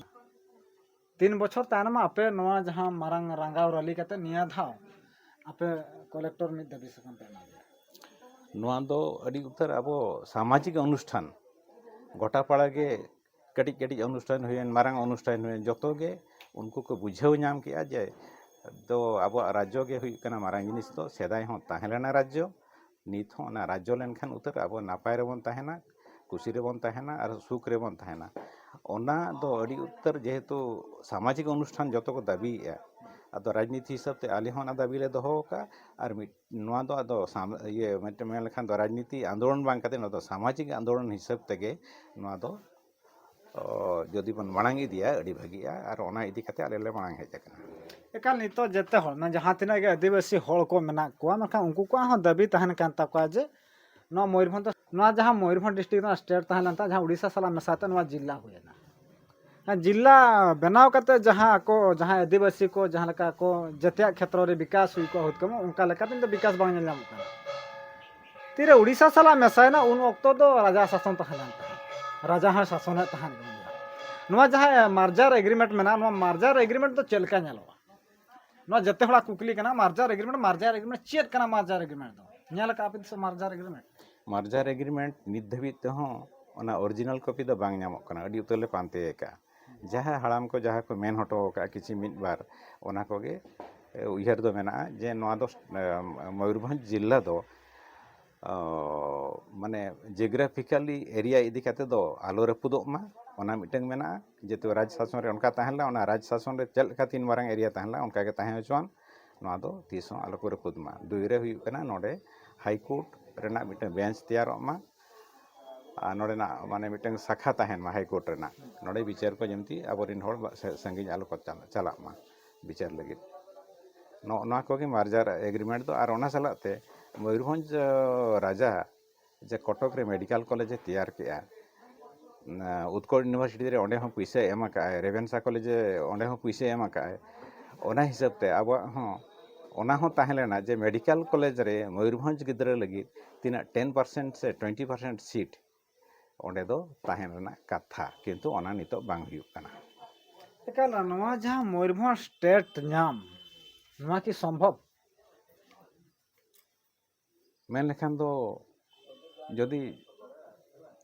ᱛᱤᱱ ᱵᱚᱪᱷᱚᱨ ᱛᱟᱭᱱᱚᱢ ᱟᱯᱮ ᱱᱚᱣᱟ ᱡᱟᱦᱟᱸ ᱢᱟᱨᱟᱝ ᱨᱟᱸᱜᱟᱣ ᱨᱟᱞᱤ ᱠᱟᱛᱮ ᱱᱤᱭᱟᱹ ᱫᱷᱟᱣ ᱟᱯᱮ ᱠᱚᱞᱮᱠᱴᱚᱨ ᱢᱤᱫ ᱫᱟᱹᱵᱤ ᱥᱟᱠᱟᱢ ᱯᱮ ᱮᱢᱟ ᱞᱮᱭᱟ᱾ ᱱᱚᱣᱟ ᱫᱚ ᱟᱹᱰᱤ ᱩᱛᱟᱹᱨ ᱟᱵᱚ ᱥᱟᱢᱟᱡᱤᱠ ᱚᱱᱩᱥᱴᱷᱟᱱ, ᱜᱚᱴᱟ ᱯᱟᱲᱟ ᱜᱮ ᱠᱟᱹᱴᱤᱡ ᱠᱟᱹᱴᱤᱡ ᱚᱱᱩᱥᱴᱷᱟᱱ ᱦᱩᱭᱮᱱ, ᱢᱟᱨᱟᱝ ᱚᱱᱩᱥᱴᱷᱟᱱ ᱦᱩᱭᱮᱱ, ᱡᱚᱛᱚ ᱜᱮ ᱩᱱᱠᱩ ᱠᱚ ᱵᱩᱡᱷᱟᱹᱣ ᱧᱟᱢ ᱠᱮᱜᱼᱟ ᱡᱮ ᱫᱚ ᱟᱵᱚᱣᱟᱜ ᱨᱟᱡᱽᱡᱚ ᱜᱮ ᱦᱩᱭᱩᱜ ᱠᱟᱱᱟ ᱢᱟᱨᱟᱝ ᱡᱤᱱᱤᱥ ᱫᱚ᱾ ᱥᱮᱫᱟᱭ ᱦᱚᱸ ᱛᱟᱦᱮᱸ ᱞᱮᱱᱟ ᱨᱟᱡᱽᱡᱚ, ᱱᱤᱛ ᱦᱚᱸ ᱚᱱᱟ ᱨᱟᱡᱽᱡᱚ ᱞᱮᱱᱠᱷᱟᱱ ᱩᱛᱟᱹᱨ ᱟᱵᱚ ᱱᱟᱯᱟᱭ ᱨᱮᱵᱚᱱ ᱛᱟᱦᱮᱱᱟ, ᱠᱩᱥᱤ ᱨᱮᱵᱚᱱ ᱛᱟᱦᱮᱱᱟ ᱟᱨ ᱥᱩᱠ ᱨᱮᱵᱚᱱ ᱛᱟᱦᱮᱱᱟ᱾ ᱚᱱᱟ ᱫᱚ ᱟᱹᱰᱤ ᱩᱛᱟᱹᱨ ᱡᱮᱦᱮᱛᱩ ᱥᱟᱢᱟᱡᱤᱠ ᱚᱱᱩᱥᱴᱷᱟᱱ ᱡᱚᱛᱚ ᱠᱚ ᱫᱟᱹᱵᱤᱭᱮᱫᱼᱟ, ᱟᱫᱚ ᱨᱟᱡᱽᱱᱤᱛᱤ ᱦᱤᱥᱟᱹᱵ ᱛᱮ ᱟᱞᱮ ᱦᱚᱸ ᱚᱱᱟ ᱫᱟᱹᱵᱤ ᱞᱮ ᱫᱚᱦᱚ ᱟᱠᱟᱫᱼᱟ᱾ ᱟᱨ ᱢᱤᱫ ᱱᱚᱣᱟ ᱫᱚ ᱟᱫᱚ ᱥᱟᱢ- ᱤᱭᱟᱹ ᱢᱤᱫᱴᱮᱱ ᱢᱮᱱ ᱞᱮᱠᱷᱟᱱ ᱫᱚ ᱨᱟᱡᱽᱱᱤᱛᱤ ᱟᱱᱫᱳᱞᱚᱱ ᱵᱟᱝ ᱠᱟᱛᱮ ᱱᱚᱣᱟ ᱫᱚ ᱥᱟᱢᱟᱡᱤᱠ ᱟᱱᱫᱳᱞᱚᱱ ᱦᱤᱥᱟᱹᱵ ᱛᱮᱜᱮ ᱱᱚᱣᱟ ᱫᱚ ᱚ, ᱡᱩᱫᱤ ᱵᱚᱱ ᱢᱟᱲᱟᱝ ᱤᱫᱤᱭᱟ, ᱟᱹᱰᱤ ᱵᱷᱟᱹᱜᱤᱜᱼᱟ, ᱟᱨ ᱚᱱᱟ ᱤᱫᱤ ᱠᱟᱛᱮ ᱟᱞᱮ ᱞᱮ ᱢᱟᱲᱟᱝ ᱦᱮᱡ ᱟᱠᱟᱱᱟ᱾ ᱮᱠᱟᱞ, ᱱᱤᱛᱚᱜ ᱡᱮᱛᱮ ᱦᱚᱲ, ᱢᱟᱱᱮ ᱡᱟᱦᱟᱸ ᱛᱤᱱᱟᱹᱜ ᱜᱮ ᱟᱹᱫᱤᱵᱟᱹᱥᱤ ᱦᱚᱲ ᱠᱚ ᱢᱮᱱᱟᱜ ᱠᱚᱣᱟ, ᱢᱮᱱᱠᱷᱟᱱ ᱩᱱᱠᱩ ᱠᱚᱣᱟᱜ ᱦᱚᱸ ᱫᱟᱹᱵᱤ ᱛᱟᱦᱮᱱ ᱠᱟᱱ ᱛᱟᱠᱚᱣᱟ ᱡᱮ ᱱᱚᱣᱟ ᱢᱚᱭᱩᱨᱵᱷᱚᱸᱡᱽ ᱫᱚ, ᱱᱚᱣᱟ ᱡᱟᱦᱟᱸ ᱢᱚᱭᱩᱨᱵᱷᱚᱸᱡᱽ district ᱨᱮᱱᱟᱜ state ᱛᱟᱦᱮᱸ ᱞᱮᱱ ᱛᱟᱦᱮᱸᱫ, ᱡᱟᱦᱟᱸ ᱩᱲᱤᱥᱥᱟ ᱥᱟᱞᱟᱜ ᱢᱮᱥᱟ ᱛᱮ ᱱᱚᱣᱟ ᱡᱤᱞᱟ ᱦᱩᱭᱮᱱᱟ, ᱦᱮᱸ, ᱡᱤᱞᱟ ᱵᱮᱱᱟᱣ ᱠᱟᱛᱮ ᱡᱟᱦᱟᱸ ᱟᱠᱚ, ᱡᱟᱦᱟᱸᱭ ᱟᱹᱫᱤᱵᱟᱹᱥᱤ ᱠᱚ ᱡᱟᱦᱟᱸ ᱞᱮᱠᱟ ᱠᱚ ᱡᱟᱹᱛᱤᱭᱟᱜ ᱠᱷᱮᱛᱨᱚ ᱨᱮ ᱵᱤᱠᱟᱥ ᱦᱩᱭ ᱠᱚᱜᱼᱟ, ᱦᱩᱛᱠᱟᱹᱢ, ᱚᱱᱠᱟ ᱞᱮᱠᱟ ᱛᱮᱫᱚ ᱵᱤᱠᱟᱥ ᱵᱟᱝ ᱧᱮᱞ ᱧᱟᱢᱚᱜ ᱠᱟᱱᱟ᱾ ᱛᱤᱨᱮ ᱩᱲᱤᱥᱥᱟ ᱥᱟᱞᱟᱜ ᱢᱮᱥᱟᱭᱮᱱᱟ, ᱩᱱ ᱚᱠᱛᱚ ᱫᱚ ᱨᱟᱡᱟ ᱥᱟᱥᱚᱱ ᱛᱟᱦᱮᱸ ᱞᱮᱱ ᱛᱟᱦᱮᱸᱫ, ᱨᱟᱡᱟ ᱦᱚᱸᱭ ᱥᱟᱥᱚᱱᱮᱫ ᱛᱟᱦᱮᱸᱫ ᱜᱮᱭᱟ᱾ ᱱᱚᱣᱟ ᱡᱟᱦᱟᱸ merger agreement ᱢᱮᱱᱟᱜᱼᱟ, ᱱᱚᱣᱟ merger agreement ᱫᱚ ᱪᱮᱫ ᱞᱮᱠᱟ ᱧᱮᱞᱚᱜᱼᱟ? ᱱᱚᱣᱟ ᱡᱚᱛᱚ ᱦᱚᱲᱟᱜ ᱠᱩᱠᱞᱤ ᱠᱟᱱᱟ, merger agreement, merger agreement ᱪᱮᱫ ᱠᱟᱱᱟ? Merger agreement ᱫᱚ ᱧᱮᱞ ᱟᱠᱟᱫ ᱯᱮ ᱥᱮ merger agreement? Merger agreement ᱱᱤᱛ ᱫᱷᱟᱹᱵᱤᱡ ᱛᱮᱦᱚᱸ ᱚᱱᱟ original copy ᱫᱚ ᱵᱟᱝ ᱧᱟᱢᱚᱜ ᱠᱟᱱᱟ, ᱟᱹᱰᱤ ᱩᱛᱟᱹᱨ ᱞᱮ ᱯᱟᱱᱛᱮ ᱟᱠᱟᱫᱼᱟ᱾ ᱡᱟᱦᱟᱸ ᱦᱟᱲᱟᱢ ᱠᱚ ᱡᱟᱦᱟᱸ ᱠᱚ ᱢᱮᱱ ᱦᱚᱴᱚ ᱟᱠᱟᱫᱼᱟ ᱠᱤᱪᱷᱤ ᱢᱤᱫ ᱵᱟᱨ, ᱚᱱᱟ ᱠᱚᱜᱮ ᱩᱭᱦᱟᱹᱨ ᱫᱚ ᱢᱮᱱᱟᱜᱼᱟ ᱡᱮ ᱱᱚᱣᱟ ᱫᱚ, ᱮ, ᱢᱚᱭᱩᱨᱵᱷᱚᱸᱡᱽ ᱡᱤᱞᱟ ᱫᱚ, ᱚ, ᱢᱟᱱᱮ geographically area ᱤᱫᱤ ᱠᱟᱛᱮ ᱫᱚ ᱟᱞᱚ ᱨᱟᱹᱯᱩᱫᱚᱜ ᱢᱟ, ᱚᱱᱟ ᱢᱤᱫᱴᱟᱝ ᱢᱮᱱᱟᱜᱼᱟ᱾ ᱡᱮᱦᱮᱛᱩ ᱨᱟᱡᱽ ᱥᱟᱥᱚᱱ ᱨᱮ ᱚᱱᱠᱟ ᱛᱟᱦᱮᱸ ᱞᱮᱱᱟ, ᱚᱱᱟ ᱨᱟᱡᱽ ᱥᱟᱥᱚᱱ ᱨᱮ ᱪᱮᱫ ᱞᱮᱠᱟ ᱛᱤᱱ ᱢᱟᱨᱟᱝ area ᱛᱟᱦᱮᱸ ᱞᱮᱱᱟ, ᱚᱱᱠᱟ ᱜᱮ ᱛᱟᱦᱮᱸ ᱦᱚᱪᱚᱣᱟᱱ, ᱱᱚᱣᱟ ᱫᱚ ᱛᱤᱥ ᱦᱚᱸ ᱟᱞᱚ ᱠᱚ ᱨᱟᱹᱯᱩᱫ ᱢᱟ᱾ ᱫᱩᱭ ᱨᱮ ᱦᱩᱭᱩᱜ ᱠᱟᱱᱟ ᱱᱚᱰᱮ High Court ᱨᱮᱱᱟᱜ ᱢᱤᱫᱴᱟᱝ bench ᱛᱮᱭᱟᱨᱚᱜ ᱢᱟ, ᱟᱨ ᱱᱚᱰᱮᱱᱟᱜ ᱢᱟᱱᱮ ᱢᱤᱫᱴᱟᱝ ᱥᱟᱠᱷᱟ ᱛᱟᱦᱮᱱ ᱢᱟ High Court ᱨᱮᱱᱟᱜ, ᱱᱚᱰᱮ ᱵᱤᱪᱟᱹᱨ ᱠᱚ ᱡᱮᱢᱛᱤ ᱟᱵᱚᱨᱮᱱ ᱦᱚᱲ ᱵᱟ-, ᱥᱟ-, ᱥᱟᱺᱜᱤᱧ ᱟᱞᱚ ᱠᱚ ᱪᱟᱞᱟᱜ, ᱪᱟᱞᱟᱜ ᱢᱟ ᱵᱤᱪᱟᱹᱨ ᱞᱟᱹᱜᱤᱫ᱾ ᱱᱚᱜᱼᱚ ᱱᱚᱣᱟ ᱠᱚᱜᱮ merger agreement ᱫᱚ᱾ ᱟᱨ ᱚᱱᱟ ᱥᱟᱞᱟᱜ ᱛᱮ ᱢᱚᱭᱩᱨᱵᱷᱚᱸᱡᱽ, ᱚ, ᱨᱟᱡᱟ ᱡᱮ ᱠᱚᱴᱚᱠ ᱨᱮ medical college ᱮ ᱛᱮᱭᱟᱨ ᱠᱮᱜᱼᱟ, ᱚᱱᱟ ᱩᱛᱠᱚᱞ university ᱨᱮ ᱚᱸᱰᱮ ᱦᱚᱸ ᱯᱩᱭᱥᱟᱹ ᱮᱢ ᱟᱠᱟᱫᱼᱟᱭ, ᱨᱮᱵᱷᱮᱱᱥᱟ college ᱮ ᱚᱸᱰᱮ ᱦᱚᱸ ᱯᱩᱭᱥᱟᱹ ᱮᱢ ᱟᱠᱟᱫᱼᱟᱭ᱾ ᱚᱱᱟ ᱦᱤᱥᱟᱹᱵ ᱛᱮ ᱟᱵᱚᱣᱟᱜ ᱦᱚᱸ ᱚᱱᱟ ᱦᱚᱸ ᱛᱟᱦᱮᱸ ᱞᱮᱱᱟ ᱡᱮ medical college ᱨᱮ ᱢᱚᱭᱩᱨᱵᱷᱚᱸᱡᱽ ᱜᱤᱫᱽᱨᱟᱹ ᱞᱟᱹᱜᱤᱫ ᱛᱤᱱᱟᱹᱜ ten percent ᱥᱮ twenty percent seat ᱚᱸᱰᱮ ᱫᱚ ᱛᱟᱦᱮᱱ ᱨᱮᱱᱟᱜ ᱠᱟᱛᱷᱟ, ᱠᱤᱱᱛᱩ ᱚᱱᱟ ᱱᱤᱛᱚᱜ ᱵᱟᱝ ᱦᱩᱭᱩᱜ ᱠᱟᱱᱟ᱾ ᱮᱠᱟᱞ, ᱱᱚᱣᱟ ᱡᱟᱦᱟᱸ ᱢᱚᱭᱩᱨᱵᱷᱚᱸᱡᱽ state ᱧᱟᱢ, ᱱᱚᱣᱟ ᱠᱤ ᱥᱚᱢᱵᱷᱚᱵ? ᱢᱮᱱ ᱞᱮᱠᱷᱟᱱ ᱫᱚ ᱡᱩᱫᱤ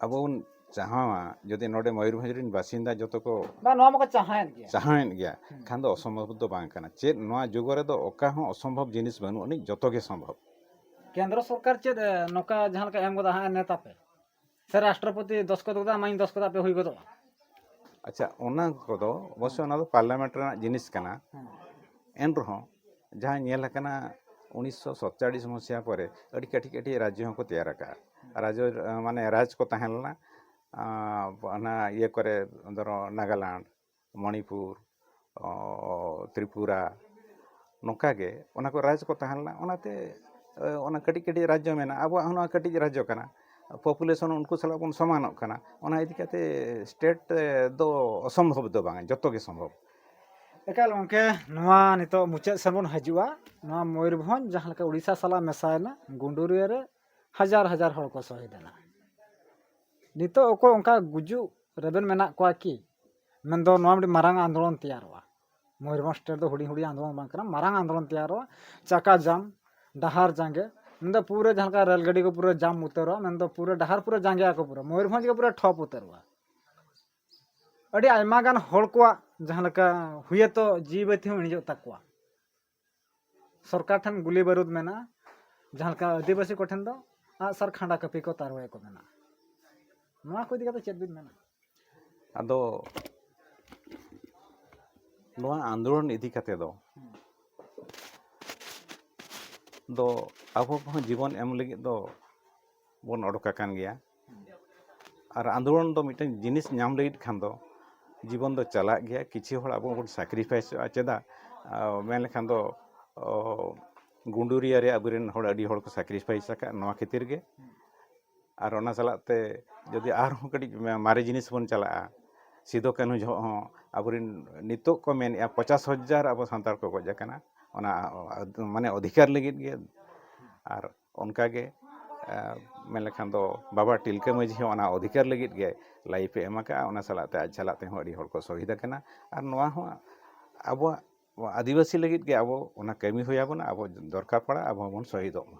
ᱟᱵᱚ ᱵᱚᱱ ᱪᱟᱦᱟᱣᱟ, ᱡᱩᱫᱤ ᱱᱚᱰᱮ ᱢᱚᱭᱩᱨᱵᱷᱚᱸᱡᱽ ᱨᱮᱱ ᱵᱟᱥᱤᱱᱫᱟ ᱡᱚᱛᱚ ᱠᱚ ᱵᱟᱝ, ᱱᱚᱣᱟ ᱢᱟᱠᱚ ᱪᱟᱦᱟᱣᱮᱫ ᱜᱮᱭᱟ᱾ ᱪᱟᱦᱟᱣᱮᱫ ᱜᱮᱭᱟ, ᱦᱩᱸ᱾ ᱠᱷᱟᱱ ᱫᱚ ᱚᱥᱚᱢᱵᱷᱚᱵ ᱫᱚ ᱵᱟᱝ ᱠᱟᱱᱟ᱾ ᱪᱮᱫ ᱱᱚᱣᱟ ᱡᱩᱜᱽ ᱨᱮᱫᱚ ᱚᱠᱟ ᱦᱚᱸ ᱚᱥᱚᱢᱵᱷᱚᱵ ᱡᱤᱱᱤᱥ ᱵᱟᱹᱱᱩᱜ ᱟᱹᱱᱤᱡ, ᱡᱚᱛᱚ ᱜᱮ ᱥᱚᱢᱵᱷᱚᱵ᱾ ᱠᱮᱱᱫᱨᱚ ᱥᱚᱨᱠᱟᱨ ᱪᱮᱫ ᱮ, ᱱᱚᱝᱠᱟ ᱡᱟᱦᱟᱸ ᱞᱮᱠᱟ ᱮᱢ ᱜᱚᱫᱟ ᱦᱟᱸᱜ ᱱᱮᱛᱟ ᱯᱮ, ᱥᱮ ᱨᱟᱥᱴᱨᱚᱯᱚᱛᱤ ᱫᱚᱥᱠᱚᱛ ᱜᱚᱫᱟ, ᱢᱟᱧ ᱫᱚᱥᱠᱚᱛᱟ ᱯᱮ ᱦᱩᱭ ᱜᱚᱫᱚᱜᱼᱟ? ᱟᱪᱪᱷᱟ, ᱚᱱᱟ ᱠᱚᱫᱚ ᱚᱵᱚᱥᱥᱳᱭ ᱚᱱᱟ ᱫᱚ ᱯᱟᱨᱞᱟᱢᱮᱱᱴ ᱨᱮᱱᱟᱜ ᱡᱤᱱᱤᱥ ᱠᱟᱱᱟ᱾ ᱦᱮᱸ᱾ ᱮᱱ ᱨᱮᱦᱚᱸ ᱡᱟᱦᱟᱸ ᱧᱮᱞ ᱟᱠᱟᱱᱟ, ᱩᱱᱤᱥᱥᱚ ᱥᱟᱛᱪᱟᱲᱤᱥ ᱢᱚᱥᱤᱦᱟ ᱯᱚᱨᱮ ᱟᱹᱰᱤ ᱠᱟᱹᱴᱤᱡ ᱠᱟᱹᱴᱤᱡ ᱨᱟᱡᱽᱡᱚ ᱦᱚᱸᱠᱚ ᱛᱮᱭᱟᱨ ᱟᱠᱟᱫᱼᱟ᱾ ᱨᱟᱡᱽᱡᱚ, ᱢᱟᱱᱮ ᱨᱟᱡᱽ ᱠᱚ ᱛᱟᱦᱮᱸ ᱞᱮᱱᱟ, ᱟᱸ, ᱚᱱᱟ ᱤᱭᱟᱹ ᱠᱚᱨᱮ, ᱫᱷᱚᱨᱚ ᱱᱟᱜᱟᱞᱮᱱᱰ, ᱢᱚᱬᱤᱯᱩᱨ, ᱚ, ᱛᱨᱤᱯᱩᱨᱟ, ᱱᱚᱝᱠᱟ ᱜᱮ ᱚᱱᱟ ᱠᱚ ᱨᱟᱡᱽ ᱠᱚ ᱛᱟᱦᱮᱸ ᱞᱮᱱᱟ᱾ ᱚᱱᱟᱛᱮ, ᱮ, ᱚᱱᱟ ᱠᱟᱹᱴᱤᱡ ᱠᱟᱹᱴᱤᱡ ᱨᱟᱡᱽᱡᱚ ᱢᱮᱱᱟᱜᱼᱟ᱾ ᱟᱵᱚᱣᱟᱜ ᱦᱚᱸ ᱱᱚᱣᱟ ᱠᱟᱹᱴᱤᱡ ᱨᱟᱡᱽᱡᱚ ᱠᱟᱱᱟ, ᱯᱚᱯᱩᱞᱮᱥᱚᱱ ᱩᱱᱠᱩ ᱥᱟᱞᱟᱜ ᱵᱚᱱ ᱥᱚᱢᱟᱱᱚᱜ ᱠᱟᱱᱟ᱾ ᱚᱱᱟ ᱤᱫᱤ ᱠᱟᱛᱮ ᱥᱴᱮᱴ ᱫᱚ ᱚᱥᱚᱢᱵᱷᱚᱵ ᱫᱚ ᱵᱟᱝ, ᱡᱚᱛᱚ ᱜᱮ ᱥᱚᱢᱵᱷᱚᱵ᱾ ᱮᱠᱟᱞ ᱜᱚᱢᱠᱮ, ᱱᱚᱣᱟ ᱱᱤᱛᱚᱜ ᱢᱩᱪᱟᱹᱫ ᱥᱮᱫ ᱵᱚᱱ ᱦᱤᱡᱩᱜᱼᱟ᱾ ᱱᱚᱣᱟ ᱢᱚᱭᱩᱨᱵᱷᱚᱸᱡᱽ ᱡᱟᱦᱟᱸ ᱞᱮᱠᱟ ᱩᱲᱤᱥᱥᱟ ᱥᱟᱞᱟᱜ ᱢᱮᱥᱟᱭᱮᱱᱟ, ᱜᱩᱸᱰᱩᱨᱤᱭᱟᱹ ᱨᱮ ᱦᱟᱡᱟᱨ ᱦᱟᱡᱟᱨ ᱦᱚᱲ ᱠᱚ ᱥᱚᱦᱤᱫ ᱮᱱᱟ᱾ ᱱᱤᱛᱚᱜ ᱚᱠᱚᱭ ᱚᱱᱠᱟ ᱜᱩᱡᱩᱜ ᱨᱮᱵᱮᱱ ᱢᱮᱱᱟᱜ ᱠᱚᱣᱟ ᱠᱤ? ᱢᱮᱱᱫᱚ ᱱᱚᱣᱟ ᱢᱤᱫᱴᱤᱡ ᱢᱟᱨᱟᱝ ᱟᱱᱫᱳᱞᱚᱱ ᱛᱮᱭᱟᱨᱚᱜᱼᱟ᱾ ᱢᱚᱭᱩᱨᱵᱷᱚᱸᱡᱽ ᱥᱴᱮᱴ ᱫᱚ ᱦᱩᱰᱤᱧ ᱦᱩᱰᱤᱧ ᱟᱱᱫᱳᱞᱚᱱ ᱵᱟᱝ ᱠᱟᱱᱟ, ᱢᱟᱨᱟᱝ ᱟᱱᱫᱳᱞᱚᱱ ᱛᱮᱭᱟᱨᱚᱜᱼᱟ᱾ ᱪᱟᱠᱟ ᱡᱟᱢ, ᱰᱟᱦᱟᱨ ᱡᱟᱸᱜᱮ, ᱢᱮᱱᱫᱚ ᱯᱩᱨᱟᱹ ᱡᱟᱦᱟᱸ ᱞᱮᱠᱟ ᱨᱮᱞ ᱜᱟᱹᱰᱤ ᱠᱚ ᱯᱩᱨᱟᱹ ᱡᱟᱢ ᱩᱛᱟᱹᱨᱚᱜᱼᱟ, ᱢᱮᱱᱫᱚ ᱯᱩᱨᱟᱹ ᱰᱟᱦᱟᱨ ᱯᱩᱨᱟᱹ ᱡᱟᱸᱜᱮᱭᱟᱠᱚ, ᱯᱩᱨᱟᱹ ᱢᱚᱭᱩᱨᱵᱷᱚᱸᱡᱽ ᱜᱮ ᱯᱩᱨᱟᱹ ᱴᱷᱚᱯ ᱩᱛᱟᱹᱨᱚᱜᱼᱟ᱾ ᱟᱹᱰᱤ ᱟᱭᱢᱟ ᱜᱟᱱ ᱦᱚᱲ ᱠᱚᱣᱟᱜ ᱡᱟᱦᱟᱸ ᱞᱮᱠᱟ ᱦᱩᱭᱟᱛᱚ ᱡᱤᱣᱤ ᱵᱟᱹᱛᱤ ᱦᱚᱸ ᱤᱬᱤᱡᱚᱜ ᱛᱟᱠᱚᱣᱟ᱾ ᱥᱚᱨᱠᱟᱨ ᱴᱷᱮᱱ ᱜᱩᱞᱤ ᱵᱟᱹᱨᱩᱫ ᱢᱮᱱᱟᱜᱼᱟ, ᱡᱟᱦᱟᱸ ᱞᱮᱠᱟ ᱟᱹᱫᱤᱵᱟᱹᱥᱤ ᱠᱚᱴᱷᱮᱱ ᱫᱚ ᱟᱜᱼᱥᱟᱨ ᱠᱷᱟᱸᱰᱟ ᱠᱟᱹᱯᱤ ᱠᱚ ᱛᱟᱨᱣᱟᱭ ᱠᱚ ᱢᱮᱱᱟᱜᱼᱟ᱾ ᱱᱚᱣᱟ ᱠᱚ ᱤᱫᱤ ᱠᱟᱛᱮ ᱪᱮᱫ ᱵᱤᱱ ᱢᱮᱱᱟ? ᱟᱫᱚ ᱱᱚᱣᱟ ᱟᱱᱫᱳᱞᱚᱱ ᱤᱫᱤ ᱠᱟᱛᱮ ᱫᱚ, ᱫᱚ ᱟᱵᱚ ᱠᱚᱦᱚᱸ ᱡᱤᱵᱚᱱ ᱮᱢ ᱞᱟᱹᱜᱤᱫ ᱫᱚ ᱵᱚᱱ ᱚᱰᱚᱠ ᱟᱠᱟᱱ ᱜᱮᱭᱟ᱾ ᱟᱨ ᱟᱱᱫᱳᱞᱚᱱ ᱫᱚ ᱢᱤᱫᱴᱮᱱ ᱡᱤᱱᱤᱥ ᱧᱟᱢ ᱞᱟᱹᱜᱤᱫ ᱠᱷᱟᱱ ᱫᱚ ᱡᱤᱵᱚᱱ ᱫᱚ ᱪᱟᱞᱟᱜ ᱜᱮᱭᱟ᱾ ᱠᱤᱪᱷᱩ ᱦᱚᱲ ᱟᱵᱚ ᱵᱚᱱ ᱥᱟᱠᱨᱤᱯᱷᱟᱭᱤᱥᱚᱜᱼᱟ᱾ ᱪᱮᱫᱟᱜ? ᱟᱨ ᱢᱮᱱ ᱞᱮᱠᱷᱟᱱ ᱫᱚ, ᱚ, ᱜᱩᱸᱰᱩᱨᱤᱭᱟᱹ ᱨᱮ ᱟᱵᱚᱨᱮᱱ ᱦᱚᱲ ᱟᱹᱰᱤ ᱦᱚᱲ ᱠᱚ ᱥᱟᱠᱨᱤᱯᱷᱟᱭᱤᱥ ᱟᱠᱟᱫ ᱱᱚᱣᱟ ᱠᱷᱟᱹᱛᱤᱨ ᱜᱮ᱾ ᱟᱨ ᱚᱱᱟ ᱥᱟᱞᱟᱜ ᱛᱮ ᱡᱩᱫᱤ ᱟᱨᱦᱚᱸ ᱠᱟᱹᱴᱤᱡ ᱢᱟᱨᱮ ᱡᱤᱱᱤᱥ ᱵᱚᱱ ᱪᱟᱞᱟᱜᱼᱟ, ᱥᱤᱫᱩ ᱠᱟᱹᱱᱦᱩ ᱡᱚᱦᱚᱜ ᱦᱚᱸ ᱟᱵᱚᱨᱮᱱ ᱱᱤᱛᱚᱜ ᱠᱚ ᱢᱮᱱᱮᱫᱼᱟ ᱯᱚᱪᱟᱥ ᱦᱟᱡᱟᱨ ᱟᱵᱚ ᱥᱟᱱᱛᱟᱲ ᱠᱚ ᱜᱚᱡ ᱟᱠᱟᱱᱟ ᱚᱱᱟ, ᱢᱟᱱᱮ, ᱚᱫᱷᱤᱠᱟᱨ ᱞᱟᱹᱜᱤᱫ ᱜᱮ᱾ ᱟᱨ ᱚᱱᱠᱟᱜᱮ, ᱮ, ᱢᱮᱱ ᱞᱮᱠᱷᱟᱱ ᱫᱚ ᱵᱟᱵᱟ ᱛᱤᱞᱠᱟᱹ ᱢᱟᱹᱡᱷᱤ ᱦᱚᱸ ᱚᱱᱟ ᱚᱫᱷᱤᱠᱟᱨ ᱞᱟᱹᱜᱤᱫ ᱜᱮ ᱞᱟᱭᱤᱯᱷ ᱮ ᱮᱢ ᱟᱠᱟᱫᱼᱟ᱾ ᱚᱱᱟ ᱥᱟᱞᱟᱜ ᱛᱮ ᱟᱡ ᱥᱟᱞᱟᱜ ᱛᱮᱦᱚᱸ ᱟᱹᱰᱤ ᱦᱚᱲ ᱠᱚ ᱥᱚᱦᱤᱫ ᱟᱠᱟᱱᱟ᱾ ᱟᱨ ᱱᱚᱣᱟ ᱦᱚᱸ ᱟᱵᱚᱣᱟᱜ ᱟᱹᱫᱤᱵᱟᱹᱥᱤ ᱞᱟᱹᱜᱤᱫ ᱜᱮ ᱟᱵᱚ ᱚᱱᱟ ᱠᱟᱹᱢᱤ ᱦᱩᱭ ᱟᱵᱚᱱᱟ᱾ ᱟᱵᱚ ᱫᱚᱨᱠᱟᱨ ᱯᱟᱲᱟᱜᱼᱟ, ᱟᱵᱚ ᱦᱚᱸᱵᱚᱱ ᱥᱚᱦᱤᱫᱚᱜ ᱢᱟ᱾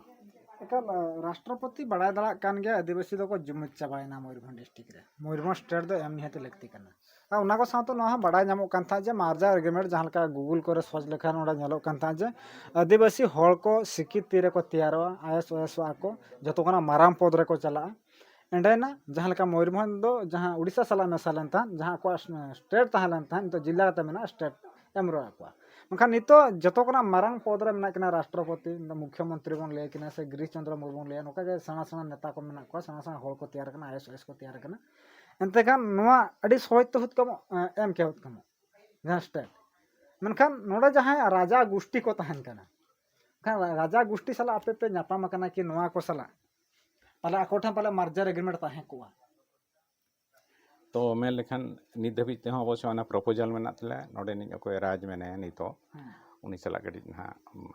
ᱮᱠᱟᱞ, ᱨᱟᱥᱴᱨᱚᱯᱚᱛᱤ ᱵᱟᱲᱟᱭ ᱫᱟᱲᱮᱭᱟᱜ ᱠᱟᱱ ᱜᱮᱭᱟ, ᱟᱹᱫᱤᱵᱟᱹᱥᱤ ᱫᱚᱠᱚ ᱡᱩᱢᱤᱫ ᱪᱟᱵᱟᱭᱮᱱᱟ ᱢᱚᱭᱩᱨᱵᱷᱚᱸᱡᱽ ᱰᱤᱥᱴᱨᱤᱠᱴ ᱨᱮ᱾ ᱢᱚᱭᱩᱨᱵᱷᱚᱸᱡᱽ ᱥᱴᱮᱴ ᱫᱚ ᱮᱢ ᱱᱤᱦᱟᱹᱛ ᱞᱟᱹᱠᱛᱤ ᱠᱟᱱᱟ᱾ ᱟᱨ ᱚᱱᱟ ᱠᱚ ᱥᱟᱶᱛᱮ ᱱᱚᱣᱟ ᱦᱚᱸ ᱵᱟᱲᱟᱭ ᱧᱟᱢᱚᱜ ᱠᱟᱱ ᱛᱟᱦᱮᱸᱫ ᱡᱮ merger agreement, ᱡᱟᱦᱟᱸ ᱞᱮᱠᱟ ᱜᱩᱜᱩᱞ ᱠᱚᱨᱮ ᱥᱟᱨᱪ ᱞᱮᱠᱷᱟᱱ ᱚᱸᱰᱮ ᱧᱮᱞᱚᱜ ᱠᱟᱱ ᱛᱟᱦᱮᱸᱫ ᱡᱮ ᱟᱹᱫᱤᱵᱟᱹᱥᱤ ᱦᱚᱲ ᱠᱚ ᱥᱤᱠᱠᱷᱤᱛ ᱛᱤᱨᱮᱠᱚ ᱛᱮᱭᱟᱨᱚᱜᱼᱟ, ᱟᱭᱮᱥ ᱳᱭᱮᱥᱚᱜᱼᱟ ᱠᱚ, ᱡᱚᱛᱚ ᱠᱷᱚᱱᱟᱜ ᱢᱟᱨᱟᱝ ᱯᱚᱫᱽ ᱨᱮᱠᱚ ᱪᱟᱞᱟᱜᱼᱟ᱾ ᱮᱸᱰᱮᱱᱟ ᱡᱟᱦᱟᱸ ᱞᱮᱠᱟ ᱢᱚᱭᱩᱨᱵᱷᱚᱸᱡᱽ ᱫᱚ ᱡᱟᱦᱟᱸ ᱩᱲᱤᱥᱥᱟ ᱥᱟᱞᱟᱜ ᱢᱮᱥᱟ ᱞᱮᱱ ᱛᱟᱦᱮᱸᱫ, ᱡᱟᱦᱟᱸ ᱟᱠᱚᱣᱟᱜ ᱥᱴᱮᱴ ᱛᱟᱦᱮᱸ ᱞᱮᱱ ᱛᱟᱦᱮᱸᱫ, ᱱᱤᱛᱚᱜ ᱡᱤᱞᱟ ᱠᱟᱛᱮ ᱢᱮᱱᱟᱜᱼᱟ, ᱥᱴᱮᱴ ᱮᱢ ᱨᱚᱜ ᱟᱠᱚᱣᱟ᱾ ᱢᱮᱱᱠᱷᱟᱱ ᱱᱤᱛᱚᱜ ᱡᱚᱛᱚ ᱠᱷᱚᱱᱟᱜ ᱢᱟᱨᱟᱝ ᱯᱚᱫᱽ ᱨᱮ ᱢᱮᱱᱟᱜ ᱠᱤᱱᱟ ᱨᱟᱥᱴᱨᱚᱯᱚᱛᱤ, ᱢᱩᱠᱷᱭᱚᱢᱚᱱᱛᱨᱤ ᱵᱚᱱ ᱞᱟᱹᱭ ᱠᱤᱱᱟ ᱥᱮ ᱜᱤᱨᱤᱥ ᱪᱚᱱᱫᱨᱚ ᱢᱩᱨᱢᱩ ᱵᱚᱱ ᱞᱟᱹᱭᱟ, ᱱᱚᱝᱠᱟ ᱜᱮ ᱥᱮᱬᱟ ᱥᱮᱬᱟ ᱱᱮᱛᱟ ᱠᱚ ᱢᱮᱱᱟᱜ ᱠᱚᱣᱟ, ᱥᱮᱬᱟ ᱥᱮᱬᱟ ᱦᱚᱲ ᱠᱚ ᱛᱮᱭᱟᱨ ᱟᱠᱟᱱᱟ, ᱟᱭᱮᱥ ᱳᱭᱮᱥ ᱠᱚ ᱛᱮᱭᱟᱨ ᱟᱠᱟᱱᱟ᱾ ᱮᱱᱛᱮ ᱠᱷᱟᱱ ᱱᱚᱣᱟ ᱟᱹᱰᱤ ᱥᱚᱦᱚᱡᱽ ᱛᱮ ᱦᱩᱫ ᱠᱟᱢᱚᱜ, ᱮ, ᱮᱢ ᱠᱮᱭᱟ ᱦᱩᱫ ᱠᱟᱢᱚᱜ ᱡᱟᱦᱟᱸ ᱥᱴᱮᱴ᱾ ᱢᱮᱱᱠᱷᱟᱱ ᱱᱚᱰᱮ ᱡᱟᱦᱟᱸᱭ ᱨᱟᱡᱟ ᱜᱩᱥᱴᱤ ᱠᱚ ᱛᱟᱦᱮᱱ ᱠᱟᱱᱟ, ᱠᱷᱟᱱ ᱨᱟᱡᱟ ᱜᱩᱥᱴᱤ ᱥᱟᱞᱟᱜ ᱟᱯᱮ ᱯᱮ ᱧᱟᱯᱟᱢ ᱟᱠᱟᱱᱟ ᱠᱤ ᱱᱚᱣᱟ ᱠᱚ ᱥᱟᱞᱟᱜ? ᱯᱟᱞᱮ ᱟᱠᱚ ᱴᱷᱮᱱ ᱯᱟᱞᱮ merger agreement ᱛᱟᱦᱮᱸ ᱠᱚᱜᱼᱟ᱾ ᱛᱚ ᱢᱮᱱ ᱞᱮᱠᱷᱟᱱ ᱱᱤᱛ ᱫᱷᱟᱹᱵᱤᱡ ᱛᱮᱦᱚᱸ ᱚᱵᱚᱥᱥᱳᱭ ᱚᱱᱟ proposal ᱢᱮᱱᱟᱜ ᱛᱟᱞᱮᱭᱟ᱾ ᱱᱚᱰᱮᱱᱤᱡ ᱚᱠᱚᱭ ᱨᱟᱡᱽ ᱢᱮᱱᱟᱭᱟ ᱱᱤᱛᱚᱜ, ᱩᱱᱤ ᱥᱟᱞᱟᱜ ᱠᱟᱹᱴᱤᱡ ᱱᱟᱦᱟᱜ, ᱩᱢ,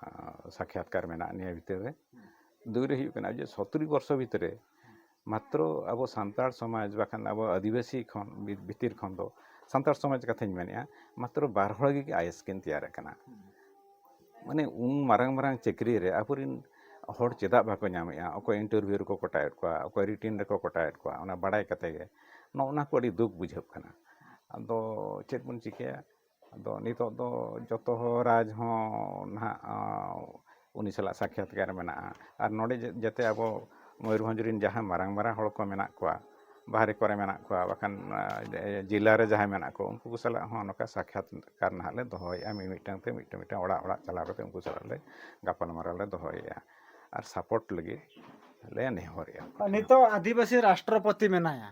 ᱥᱟᱠᱷᱭᱟᱛᱠᱟᱨ ᱢᱮᱱᱟᱜᱼᱟ ᱱᱤᱭᱟᱹ ᱵᱷᱤᱛᱤᱨ ᱨᱮ᱾ ᱫᱩᱭ ᱨᱮ ᱦᱩᱭᱩᱜ ᱠᱟᱱᱟ ᱡᱮ ᱥᱚᱛᱨᱤ ᱵᱚᱨᱥᱚ ᱵᱷᱤᱛᱨᱤ ᱨᱮ ᱢᱟᱛᱨᱚ ᱟᱵᱚ ᱥᱟᱱᱛᱟᱲ ᱥᱚᱢᱟᱡᱽ ᱵᱟᱠᱷᱟᱱ ᱟᱵᱚ ᱟᱹᱫᱤᱵᱟᱹᱥᱤ ᱠᱷᱚᱱ ᱵᱷᱤ-, ᱵᱷᱤᱛᱤᱨ ᱠᱷᱚᱱ ᱫᱚ, ᱥᱟᱱᱛᱟᱲ ᱥᱚᱢᱟᱡᱽ ᱠᱟᱛᱷᱟᱧ ᱢᱮᱱᱮᱫᱼᱟ, ᱢᱟᱛᱨᱚ ᱵᱟᱨ ᱦᱚᱲ ᱜᱮ ᱟᱭᱮᱥ ᱠᱤᱱ ᱛᱮᱭᱟᱨ ᱟᱠᱟᱱᱟ᱾ ᱢᱟᱱᱮ ᱩᱱ ᱢᱟᱨᱟᱝ ᱢᱟᱨᱟᱝ ᱪᱟᱹᱠᱨᱤ ᱨᱮ ᱟᱵᱚᱨᱮᱱ ᱦᱚᱲ ᱪᱮᱫᱟᱜ ᱵᱟᱠᱚ ᱧᱟᱢᱮᱫᱼᱟ? ᱚᱠᱚᱭ interview ᱨᱮᱠᱚ ᱠᱚᱴᱟᱭᱮᱫ ᱠᱚᱣᱟ, ᱚᱠᱚᱭ written ᱨᱮᱠᱚ ᱠᱚᱴᱟᱭᱮᱫ ᱠᱚᱣᱟ, ᱚᱱᱟ ᱵᱟᱲᱟᱭ ᱠᱟᱛᱮ ᱜᱮ ᱱᱚᱜᱼᱚ ᱱᱟ ᱠᱚ ᱟᱹᱰᱤ ᱫᱩᱠ ᱵᱩᱡᱷᱟᱹᱜ ᱠᱟᱱᱟ᱾ ᱟᱫᱚ ᱪᱮᱫ ᱵᱚᱱ ᱪᱤᱠᱟᱹᱭᱟ? ᱟᱫᱚ ᱱᱤᱛᱚᱜ ᱫᱚ ᱡᱚᱛᱚ ᱦᱚᱸ ᱨᱟᱡᱽ ᱦᱚᱸ ᱱᱟᱦᱟᱜ, ᱟᱸ, ᱩᱱᱤ ᱥᱟᱞᱟᱜ ᱥᱟᱠᱷᱭᱟᱛᱠᱟᱨ ᱢᱮᱱᱟᱜᱼᱟ᱾ ᱟᱨ ᱱᱚᱰᱮ ᱡᱟ-, ᱡᱟᱛᱮ ᱟᱵᱚ ᱢᱚᱭᱩᱨᱵᱷᱚᱸᱡᱽ ᱨᱮᱱ ᱡᱟᱦᱟᱸ ᱢᱟᱨᱟᱝ ᱢᱟᱨᱟᱝ ᱦᱚᱲ ᱠᱚ ᱢᱮᱱᱟᱜ ᱠᱚᱣᱟ, ᱵᱟᱦᱨᱮ ᱠᱚᱨᱮ ᱢᱮᱱᱟᱜ ᱠᱚᱣᱟ, ᱵᱟᱠᱷᱟᱱ, ᱟᱸ, ᱡᱮ-, ᱡᱮᱞᱟ ᱨᱮ ᱡᱟᱦᱟᱸᱭ ᱢᱮᱱᱟᱜ ᱠᱚ, ᱩᱱᱠᱩ ᱠᱚ ᱥᱟᱞᱟᱜ ᱦᱚᱸ ᱱᱚᱝᱠᱟ ᱥᱟᱠᱷᱭᱟᱛᱠᱟᱨ ᱱᱟᱦᱟᱜ ᱞᱮ ᱫᱚᱦᱚᱭᱮᱫᱼᱟ᱾ ᱢᱤᱢᱤᱫᱴᱟᱝ ᱛᱮ ᱢᱤᱫᱴᱟᱝ ᱢᱤᱫᱴᱟᱝ ᱚᱲᱟᱜ ᱚᱲᱟᱜ ᱪᱟᱞᱟᱣ ᱠᱟᱛᱮ ᱩᱱᱠᱩ ᱥᱟᱞᱟᱜ ᱞᱮ ᱜᱟᱯᱟᱞᱢᱟᱨᱟᱣ ᱞᱮ ᱫᱚᱦᱚᱭᱮᱫᱼᱟ ᱟᱨ support ᱞᱟᱹᱜᱤᱫ ᱞᱮ ᱱᱮᱦᱚᱨᱮᱫᱼᱟ᱾ ᱱᱤᱛᱚᱜ ᱟᱹᱫᱤᱵᱟᱹᱥᱤ ᱨᱟᱥᱴᱨᱚᱯᱚᱛᱤ ᱢᱮᱱᱟᱭᱟ,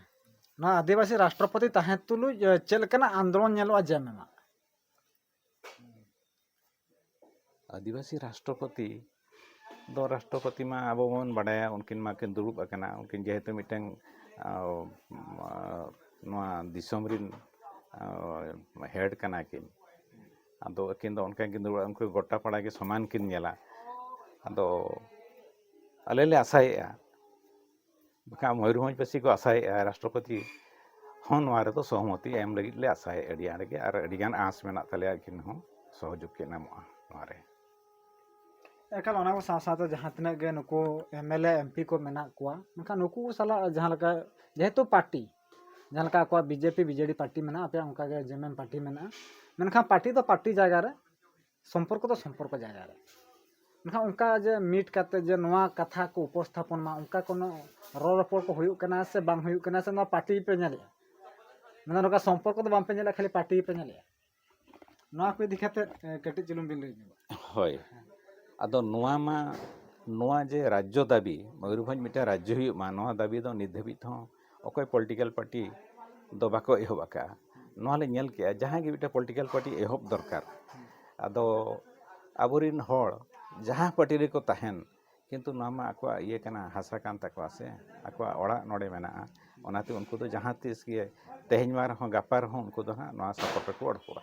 ᱱᱚᱣᱟ ᱟᱹᱫᱤᱵᱟᱹᱥᱤ ᱨᱟᱥᱴᱨᱚᱯᱚᱛᱤ ᱛᱟᱦᱮᱸ ᱛᱩᱞᱩᱡ, ᱮ, ᱪᱮᱫ ᱞᱮᱠᱟᱱᱟᱜ ᱟᱱᱫᱳᱞᱚᱱ ᱧᱮᱞᱚᱜᱼᱟ ᱡᱮᱢ ᱮᱢᱟ? ᱟᱹᱫᱤᱵᱟᱹᱥᱤ ᱨᱟᱥᱴᱨᱚᱯᱚᱛᱤ ᱫᱚ, ᱨᱟᱥᱴᱨᱚᱯᱚᱛᱤ ᱢᱟ ᱟᱵᱚ ᱵᱚᱱ ᱵᱟᱰᱟᱭᱟ, ᱩᱱᱠᱤᱱ ᱢᱟᱠᱤᱱ ᱫᱩᱲᱩᱵ ᱟᱠᱟᱱᱟ, ᱩᱱᱠᱤᱱ ᱡᱮᱦᱮᱛᱩ ᱢᱤᱫᱴᱟᱝ, ᱟᱸ, ᱱᱚᱣᱟ ᱫᱤᱥᱚᱢ ᱨᱤᱱ, ᱟᱸ, head ᱠᱟᱱᱟ ᱠᱤᱱ᱾ ᱟᱫᱚ ᱟᱹᱠᱤᱱ ᱫᱚ ᱚᱱᱠᱟ ᱠᱤᱱ ᱫᱩᱲᱩᱵᱼᱟ, ᱩᱱᱠᱩ ᱜᱚᱴᱟ ᱯᱟᱲᱟ ᱜᱮ ᱥᱚᱢᱟᱱ ᱠᱤᱱ ᱧᱮᱞᱟ᱾ ᱟᱫᱚ ᱟᱞᱮ ᱞᱮ ᱟᱥᱟᱭᱮᱫᱼᱟ, ᱵᱟᱠᱷᱟᱱ ᱢᱚᱭᱩᱨᱵᱷᱚᱸᱡᱽ ᱵᱟᱹᱥᱤ ᱠᱚ ᱟᱥᱟᱭᱮᱫᱼᱟ ᱨᱟᱥᱴᱨᱚᱯᱚᱛᱤ ᱦᱚᱸ ᱱᱚᱣᱟ ᱨᱮᱫᱚ ᱥᱚᱦᱚᱢᱚᱛᱤ ᱮᱢ ᱞᱟᱹᱜᱤᱫ ᱞᱮ ᱟᱥᱟᱭᱮᱫᱼᱟ ᱟᱹᱰᱤ ᱟᱸᱴ ᱜᱮ, ᱟᱨ ᱟᱹᱰᱤᱜᱟᱱ ᱟᱸᱥ ᱢᱮᱱᱟᱜ ᱛᱟᱞᱮᱭᱟ ᱟᱹᱠᱤᱱ ᱦᱚᱸ ᱥᱚᱦᱚᱡᱳᱜᱽ ᱠᱤᱱ ᱮᱢᱚᱜᱼᱟ ᱱᱚᱣᱟ ᱨᱮ᱾ ᱮᱠᱟᱞ, ᱚᱱᱟ ᱠᱚ ᱥᱟᱶ ᱥᱟᱶᱛᱮ ᱡᱟᱦᱟᱸ ᱛᱤᱱᱟᱹᱜ ᱜᱮ ᱱᱩᱠᱩ M L A, M P ᱠᱚ ᱢᱮᱱᱟᱜ ᱠᱚᱣᱟ, ᱢᱮᱱᱠᱷᱟᱱ ᱱᱩᱠᱩ ᱠᱚ ᱥᱟᱞᱟᱜ ᱡᱟᱦᱟᱸ ᱞᱮᱠᱟ, ᱡᱮᱦᱮᱛᱩ ᱯᱟᱨᱴᱤ, ᱡᱟᱦᱟᱸ ᱞᱮᱠᱟ ᱟᱠᱚᱣᱟᱜ B J P, B J ᱰᱤ ᱯᱟᱨᱴᱤ ᱢᱮᱱᱟᱜᱼᱟ, ᱟᱯᱮᱭᱟᱜ ᱚᱱᱠᱟ ᱜᱮ ᱡᱮ ᱮᱢ ᱮᱢ ᱯᱟᱨᱴᱤ ᱢᱮᱱᱟᱜᱼᱟ, ᱢᱮᱱᱠᱷᱟᱱ ᱯᱟᱨᱴᱤ ᱫᱚ ᱯᱟᱨᱴᱤ ᱡᱟᱭᱜᱟ ᱨᱮ, ᱥᱚᱢᱯᱚᱨᱠᱚ ᱫᱚ ᱥᱚᱢᱯᱚᱨᱠᱚ ᱡᱟᱭᱜᱟ ᱨᱮ᱾ ᱢᱮᱱᱠᱷᱟᱱ ᱚᱱᱠᱟ ᱡᱮ ᱢᱤᱴ ᱠᱟᱛᱮ ᱡᱮ ᱱᱚᱣᱟ ᱠᱟᱛᱷᱟ ᱠᱚ ᱩᱯᱚᱥᱛᱷᱟᱯᱚᱱ ᱢᱟ, ᱚᱱᱠᱟ ᱠᱳᱱᱳ ᱨᱚᱲ ᱨᱚᱯᱚᱲ ᱠᱚ ᱦᱩᱭᱩᱜ ᱠᱟᱱᱟ ᱥᱮ ᱵᱟᱝ ᱦᱩᱭᱩᱜ ᱠᱟᱱᱟ, ᱥᱮ ᱱᱚᱣᱟ ᱯᱟᱨᱴᱤ ᱯᱮ ᱧᱮᱞᱮᱜᱼᱟ? ᱢᱟᱱᱮ ᱱᱚᱝᱠᱟ ᱥᱚᱢᱯᱚᱨᱠᱚ ᱫᱚ ᱵᱟᱝ ᱯᱮ ᱧᱮᱞᱮᱜᱼᱟ, ᱠᱷᱟᱹᱞᱤ ᱯᱟᱨᱴᱤ ᱯᱮ ᱧᱮᱞᱮᱜᱼᱟ? ᱱᱚᱣᱟ ᱠᱚ ᱤᱫᱤ ᱠᱟᱛᱮ, ᱮ, ᱠᱟᱹᱴᱤᱡ ᱪᱩᱞᱩᱝ ᱵᱤᱱ ᱞᱟᱹᱭ ᱧᱚᱜᱟ᱾ ᱦᱳᱭ᱾ ᱟᱫᱚ ᱱᱚᱣᱟ ᱢᱟ, ᱱᱚᱣᱟ ᱡᱮ ᱨᱟᱡᱽᱡᱚ ᱫᱟᱹᱵᱤ, ᱢᱚᱭᱩᱨᱵᱷᱚᱸᱡᱽ ᱢᱤᱫᱴᱟᱝ ᱨᱟᱡᱽᱡᱚ ᱦᱩᱭᱩᱜ ᱢᱟ, ᱱᱚᱣᱟ ᱫᱟᱹᱵᱤ ᱫᱚ ᱱᱤᱛ ᱫᱷᱟᱹᱵᱤᱡ ᱛᱮᱦᱚᱸ ᱚᱠᱚᱭ ᱯᱚᱞᱤᱴᱤᱠᱮᱞ ᱯᱟᱨᱴᱤ ᱫᱚ ᱵᱟᱠᱚ ᱮᱦᱚᱵ ᱟᱠᱟᱫᱼᱟ᱾ ᱱᱚᱣᱟ ᱞᱮ ᱧᱮᱞ ᱠᱮᱜᱼᱟ, ᱡᱟᱦᱟᱸᱭ ᱜᱮ ᱢᱤᱫᱴᱟᱝ ᱯᱚᱞᱤᱴᱤᱠᱮᱞ ᱯᱟᱨᱴᱤ ᱮᱦᱚᱵ ᱫᱚᱨᱠᱟᱨ᱾ ᱟᱫᱚ ᱟᱵᱚᱨᱮᱱ ᱦᱚᱲ ᱡᱟᱦᱟᱸ ᱯᱟᱨᱴᱤ ᱨᱮᱠᱚ ᱛᱟᱦᱮᱱ, ᱠᱤᱱᱛᱩ ᱱᱚᱣᱟ ᱢᱟ ᱟᱠᱚᱣᱟᱜ ᱤᱭᱟᱹ ᱠᱟᱱᱟ, ᱦᱟᱥᱟ ᱠᱟᱱ ᱛᱟᱠᱚᱣᱟ ᱥᱮ, ᱟᱠᱚᱣᱟᱜ ᱚᱲᱟᱜ ᱱᱚᱰᱮ ᱢᱮᱱᱟᱜᱼᱟ᱾ ᱚᱱᱟᱛᱮ ᱩᱱᱠᱩ ᱫᱚ ᱡᱟᱦᱟᱸ ᱛᱤᱥ ᱜᱮ, ᱛᱮᱦᱮᱧ ᱢᱟ ᱨᱮᱦᱚᱸ, ᱜᱟᱯᱟ ᱨᱮᱦᱚᱸ ᱩᱱᱠᱩ ᱫᱚ ᱦᱟᱸᱜ ᱱᱚᱣᱟ ᱥᱟᱯᱳᱨᱴ ᱨᱮᱠᱚ ᱚᱰᱚᱠᱚᱜᱼᱟ᱾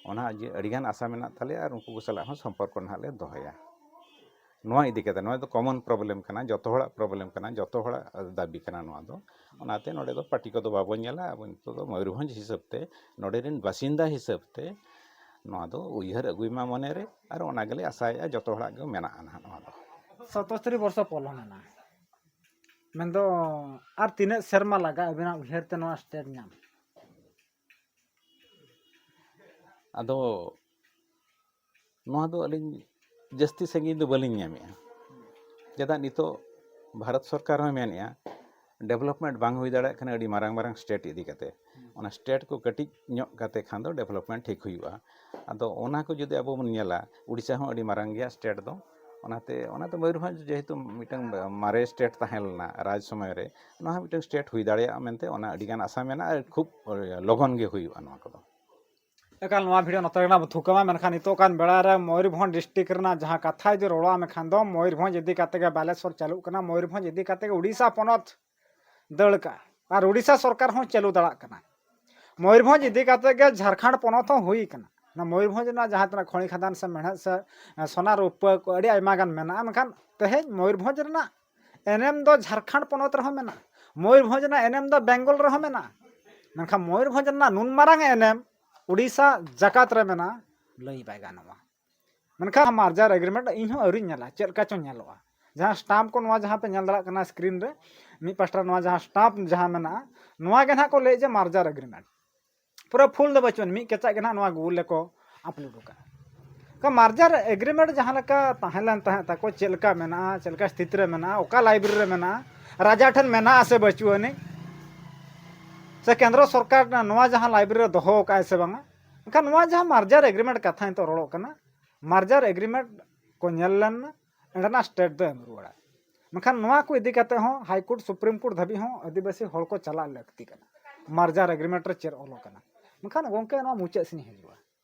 ᱚᱱᱟ ᱡᱮ ᱟᱹᱰᱤᱜᱟᱱ ᱟᱥᱟ ᱢᱮᱱᱟᱜ ᱛᱟᱞᱮᱭᱟ ᱟᱨ ᱩᱱᱠᱩ ᱠᱚ ᱥᱟᱞᱟᱜ ᱦᱚᱸ ᱥᱚᱢᱯᱚᱨᱠᱚ ᱱᱟᱦᱟᱜ ᱞᱮ ᱫᱚᱦᱚᱭᱟ᱾ ᱱᱚᱣᱟ ᱤᱫᱤ ᱠᱟᱛᱮ, ᱱᱚᱣᱟ ᱫᱚ ᱠᱚᱢᱚᱱ ᱯᱨᱚᱵᱞᱮᱢ ᱠᱟᱱᱟ, ᱡᱚᱛᱚ ᱦᱚᱲᱟᱜ ᱯᱨᱚᱵᱞᱮᱢ ᱠᱟᱱᱟ, ᱡᱚᱛᱚ ᱦᱚᱲᱟᱜ ᱫᱟᱹᱵᱤ ᱠᱟᱱᱟ ᱱᱚᱣᱟ ᱫᱚ᱾ ᱚᱱᱟᱛᱮ ᱱᱚᱰᱮ ᱫᱚ ᱯᱟᱨᱴᱤ ᱠᱚᱫᱚ ᱵᱟᱵᱚᱱ ᱧᱮᱞᱟ᱾ ᱟᱵᱚ ᱱᱤᱛᱚᱜ ᱫᱚ ᱢᱚᱭᱩᱨᱵᱷᱚᱸᱡᱽ ᱦᱤᱥᱟᱹᱵ ᱛᱮ, ᱱᱚᱰᱮ ᱨᱮᱱ ᱵᱟᱥᱤᱱᱫᱟ ᱦᱤᱥᱟᱹᱵ ᱛᱮ ᱱᱚᱣᱟ ᱫᱚ ᱩᱭᱦᱟᱹᱨ ᱟᱹᱜᱩᱭ ᱢᱟ ᱢᱚᱱᱮ ᱨᱮ, ᱟᱨ ᱚᱱᱟ ᱜᱮᱞᱮ ᱟᱥᱟᱭᱮᱫᱼᱟ, ᱡᱚᱛᱚ ᱦᱚᱲᱟᱜ ᱜᱮ ᱢᱮᱱᱟᱜᱼᱟ ᱱᱟᱦᱟᱜ ᱱᱚᱣᱟ ᱫᱚ᱾ ᱥᱚᱛᱚᱥᱴᱨᱤ ᱵᱚᱨᱥᱚ ᱯᱚᱞᱚᱢ ᱮᱱᱟ, ᱢᱮᱱᱫᱚ ᱟᱨ ᱛᱤᱱᱟᱹᱜ ᱥᱮᱨᱢᱟ ᱞᱟᱜᱟᱜᱼᱟ ᱟᱵᱤᱱᱟᱜ ᱩᱭᱦᱟᱹᱨ ᱛᱮ ᱱᱚᱣᱟ ᱥᱴᱮᱴ ᱧᱟᱢ? ᱟᱫᱚ ᱱᱚᱣᱟ ᱫᱚ ᱟᱹᱞᱤᱧ ᱡᱟᱹᱥᱛᱤ ᱥᱟᱺᱜᱤᱧ ᱫᱚ ᱵᱟᱹᱞᱤᱧ ᱧᱟᱢᱮᱜᱼᱟ᱾ ᱪᱮᱫᱟᱜ, ᱱᱤᱛᱚᱜ ᱵᱷᱟᱨᱚᱛ ᱥᱚᱨᱠᱟᱨ ᱦᱚᱸᱭ ᱢᱮᱱᱮᱜᱼᱟ, ᱰᱮᱵᱷᱞᱚᱯᱢᱮᱱᱴ ᱵᱟᱝ ᱦᱩᱭ ᱫᱟᱲᱮᱭᱟᱜ ᱠᱟᱱᱟ ᱟᱹᱰᱤ ᱢᱟᱨᱟᱝ ᱢᱟᱨᱟᱝ ᱥᱴᱮᱴ ᱤᱫᱤ ᱠᱟᱛᱮ᱾ ᱚᱱᱟ ᱥᱴᱮᱴ ᱠᱚ ᱠᱟᱹᱴᱤᱡ ᱧᱚᱜ ᱠᱟᱛᱮ ᱠᱷᱟᱱ ᱫᱚ ᱰᱮᱵᱷᱞᱚᱯᱢᱮᱱᱴ ᱴᱷᱤᱠ ᱦᱩᱭᱩᱜᱼᱟ᱾ ᱟᱫᱚ ᱚᱱᱟ ᱠᱚ ᱡᱩᱫᱤ ᱟᱵᱚ ᱵᱚᱱ ᱧᱮᱞᱟ, ᱩᱲᱤᱥᱥᱟ ᱦᱚᱸ ᱟᱹᱰᱤ ᱢᱟᱨᱟᱝ ᱜᱮᱭᱟ ᱥᱴᱮᱴ ᱫᱚ᱾ ᱚᱱᱟᱛᱮ, ᱚᱱᱟᱛᱮ ᱢᱚᱭᱩᱨᱵᱷᱚᱸᱡᱽ ᱡᱮᱦᱮᱛᱩ ᱢᱤᱫᱴᱟᱝ ᱢᱟᱨᱮ ᱥᱴᱮᱴ ᱛᱟᱦᱮᱸ ᱞᱮᱱᱟ ᱨᱟᱡᱽ ᱥᱚᱢᱚᱭ ᱨᱮ, ᱱᱚᱣᱟ ᱦᱚᱸ ᱢᱤᱫᱴᱟᱝ ᱥᱴᱮᱴ ᱦᱩᱭ ᱫᱟᱲᱮᱭᱟᱜᱼᱟ ᱢᱮᱱᱛᱮ ᱚᱱᱟ ᱟᱹᱰᱤᱜᱟᱱ ᱟᱥᱟ ᱢᱮᱱᱟᱜᱼᱟ᱾ ᱟᱨ ᱠᱷᱩᱵ ᱞᱚᱜᱚᱱ ᱜᱮ ᱦᱩᱭᱩᱜᱼᱟ ᱱᱚᱣᱟ ᱠᱚᱫᱚ᱾ ᱮᱠᱟᱞ, ᱱᱚᱣᱟ ᱵᱷᱤᱰᱤᱭᱳ ᱱᱚᱛᱮ ᱨᱮᱜᱮ ᱵᱚ ᱛᱷᱩᱠᱟᱹᱢᱟ᱾ ᱢᱮᱱᱠᱷᱟᱱ ᱱᱤᱛᱚᱜ ᱠᱟᱱ ᱵᱮᱲᱟ ᱨᱮ ᱢᱚᱭᱩᱨᱵᱷᱚᱸᱡᱽ ᱰᱤᱥᱴᱨᱤᱠᱴ ᱨᱮᱱᱟᱜ ᱡᱟᱦᱟᱸ ᱠᱟᱛᱷᱟ ᱡᱩᱫᱤ ᱨᱚᱲᱚᱜᱼᱟ, ᱢᱮᱱᱠᱷᱟᱱ ᱫᱚ ᱢᱚᱭᱩᱨᱵᱷᱚᱸᱡᱽ ᱤᱫᱤ ᱠᱟᱛᱮ ᱜᱮ ᱵᱟᱞᱮᱥᱚᱨ ᱪᱟᱹᱞᱩᱜ ᱠᱟᱱᱟ, ᱢᱚᱭᱩᱨᱵᱷᱚᱸᱡᱽ ᱤᱫᱤ ᱠᱟᱛᱮ ᱜᱮ ᱩᱲᱤᱥᱥᱟ ᱯᱚᱱᱚᱛ ᱫᱟᱹᱲ ᱠᱟᱜᱼᱟ, ᱟᱨ ᱩᱲᱤᱥᱥᱟ ᱥᱚᱨᱠᱟᱨ ᱦᱚᱸ ᱪᱟᱹᱞᱩ ᱫᱟᱲᱮᱭᱟᱜ ᱠᱟᱱᱟ᱾ ᱢᱚᱭᱩᱨᱵᱷᱚᱸᱡᱽ ᱤᱫᱤ ᱠᱟᱛᱮ ᱜᱮ ᱡᱷᱟᱲᱠᱷᱚᱸᱰ ᱯᱚᱱᱚᱛ ᱦᱚᱸ ᱦᱩᱭ ᱠᱟᱱᱟ᱾ ᱚᱱᱟ ᱢᱚᱭᱩᱨᱵᱷᱚᱸᱡᱽ ᱨᱮᱱᱟᱜ ᱡᱟᱦᱟᱸ ᱛᱤᱱᱟᱹᱜ ᱠᱷᱚᱱᱤ ᱠᱷᱟᱫᱟᱱ ᱥᱮ ᱢᱮᱲᱦᱮᱫ ᱥᱮ, ᱮ, ᱥᱚᱱᱟ ᱨᱩᱯᱟᱹ ᱠᱚ ᱟᱹᱰᱤ ᱟᱭᱢᱟ ᱜᱟᱱ ᱢᱮᱱᱟᱜᱼᱟ, ᱢᱮᱱᱠᱷᱟᱱ ᱛᱮᱦᱮᱧ ᱢᱚᱭᱩᱨᱵᱷᱚᱸᱡᱽ ᱨᱮᱱᱟᱜ ᱮᱱᱮᱢ ᱫᱚ ᱡᱷᱟᱲᱠᱷᱚᱸᱰ ᱯᱚᱱᱚᱛ ᱨᱮᱦᱚᱸ ᱢᱮᱱᱟᱜᱼᱟ, ᱢᱚᱭᱩᱨᱵᱷᱚᱸᱡᱽ ᱨᱮᱱᱟᱜ ᱮᱱᱮᱢ ᱫᱚ ᱵᱮᱝᱜᱚᱞ ᱨᱮᱦᱚᱸ ᱢᱮᱱᱟᱜᱼᱟ, ᱢᱮᱱᱠᱷᱟᱱ ᱢᱚᱭᱩᱨᱵᱷᱚᱸᱡᱽ ᱨᱮᱱᱟᱜ ᱱᱩᱱ ᱢᱟᱨᱟᱝ ᱮᱱᱮᱢ ᱩᱲᱤᱥᱥᱟ ᱡᱟᱠᱟᱛ ᱨᱮ ᱢᱮᱱᱟᱜᱼᱟ, ᱞᱟᱹᱭ ᱵᱟᱭ ᱜᱟᱱᱚᱜᱼᱟ᱾ ᱢᱮᱱᱠᱷᱟᱱ merger agreement ᱤᱧ ᱦᱚᱸ ᱟᱹᱣᱨᱤᱧ ᱧᱮᱞᱟ, ᱪᱮᱫ ᱞᱮᱠᱟ ᱪᱚᱝ ᱧᱮᱞᱚᱜᱼᱟ᱾ ᱡᱟᱦᱟᱸ stamp ᱠᱚ ᱱᱚᱣᱟ ᱡᱟᱦᱟᱸ ᱯᱮ ᱧᱮᱞ ᱫᱟᱲᱮᱭᱟᱜ ᱠᱟᱱᱟ screen ᱨᱮ, ᱢᱤᱫ ᱯᱟᱥᱴᱟ ᱱᱚᱣᱟ ᱡᱟᱦᱟᱸ stamp ᱡᱟᱦᱟᱸ ᱢᱮᱱᱟᱜᱼᱟ, ᱱᱚᱣᱟ ᱜᱮ ᱱᱟᱦᱟᱜ ᱠᱚ ᱞᱟᱹᱭᱮᱫ ᱡᱮ merger agreement᱾ ᱯᱩᱨᱟᱹ full ᱫᱚ ᱵᱟᱹᱪᱩᱜ ᱟᱹᱱᱤᱡ, ᱢᱤᱫ ᱠᱮᱪᱟᱜ ᱜᱮ ᱱᱟᱦᱟᱜ ᱱᱚᱣᱟ Google ᱨᱮᱠᱚ upload ᱟᱠᱟᱫᱼᱟ᱾ ᱚᱠᱟ merger agreement ᱡᱟᱦᱟᱸ ᱞᱮᱠᱟ ᱛᱟᱦᱮᱸ ᱞᱮᱱ ᱛᱟᱦᱮᱸᱫ ᱛᱟᱠᱚ, ᱪᱮᱫ ᱞᱮᱠᱟ ᱢᱮᱱᱟᱜᱼᱟ, ᱪᱮᱫ ᱞᱮᱠᱟ ᱥᱛᱷᱤᱛᱤ ᱨᱮ ᱢᱮᱱᱟᱜᱼᱟ, ᱚᱠᱟ library ᱨᱮ ᱢᱮᱱᱟᱜᱼᱟ, ᱨᱟᱡᱟ ᱴᱷᱮᱱ ᱢᱮᱱᱟᱜᱼᱟ ᱥᱮ ᱵᱟᱹᱪᱩᱜ ᱟᱹᱱᱤᱡ, ᱥᱮ ᱠᱮᱱᱫᱨᱚ ᱥᱚᱨᱠᱟᱨ ᱱᱚᱣᱟ ᱡᱟᱦᱟᱸ library ᱨᱮ ᱫᱚᱦᱚ ᱟᱠᱟᱫᱼᱟᱭ ᱥᱮ ᱵᱟᱝᱟ᱾ ᱮᱱᱠᱷᱟᱱ ᱱᱚᱣᱟ ᱡᱟᱦᱟᱸ merger agreement ᱠᱟᱛᱷᱟ ᱱᱤᱛᱚᱜ ᱨᱚᱲᱚᱜ ᱠᱟᱱᱟ, merger agreement ᱠᱚ ᱧᱮᱞ ᱞᱮᱱ ᱮᱸᱰᱮᱱᱟᱜ state ᱫᱚ ᱮᱢ ᱨᱩᱣᱟᱹᱲᱟ᱾ ᱢᱮᱱᱠᱷᱟᱱ ᱱᱚᱣᱟ ᱠᱚ ᱤᱫᱤ ᱠᱟᱛᱮ ᱦᱚᱸ High Court, Supreme Court ᱫᱷᱟᱹᱵᱤᱡ ᱦᱚᱸ ᱟᱹᱫᱤᱵᱟᱹᱥᱤ ᱦᱚᱲ ᱠᱚ ᱪᱟᱞᱟᱜ ᱞᱟᱹᱠᱛᱤ ᱠᱟᱱᱟ᱾ merger agreement ᱨᱮ ᱪᱮᱫ ᱚᱞ ᱟᱠᱟᱱᱟ᱾ ᱢᱮᱱᱠᱷᱟᱱ ᱜᱚᱢᱠᱮ, ᱱᱚᱣᱟ ᱢᱩᱪᱟᱹᱫ ᱥᱮᱫ ᱤᱧ ᱦᱤᱡᱩᱜᱼᱟ᱾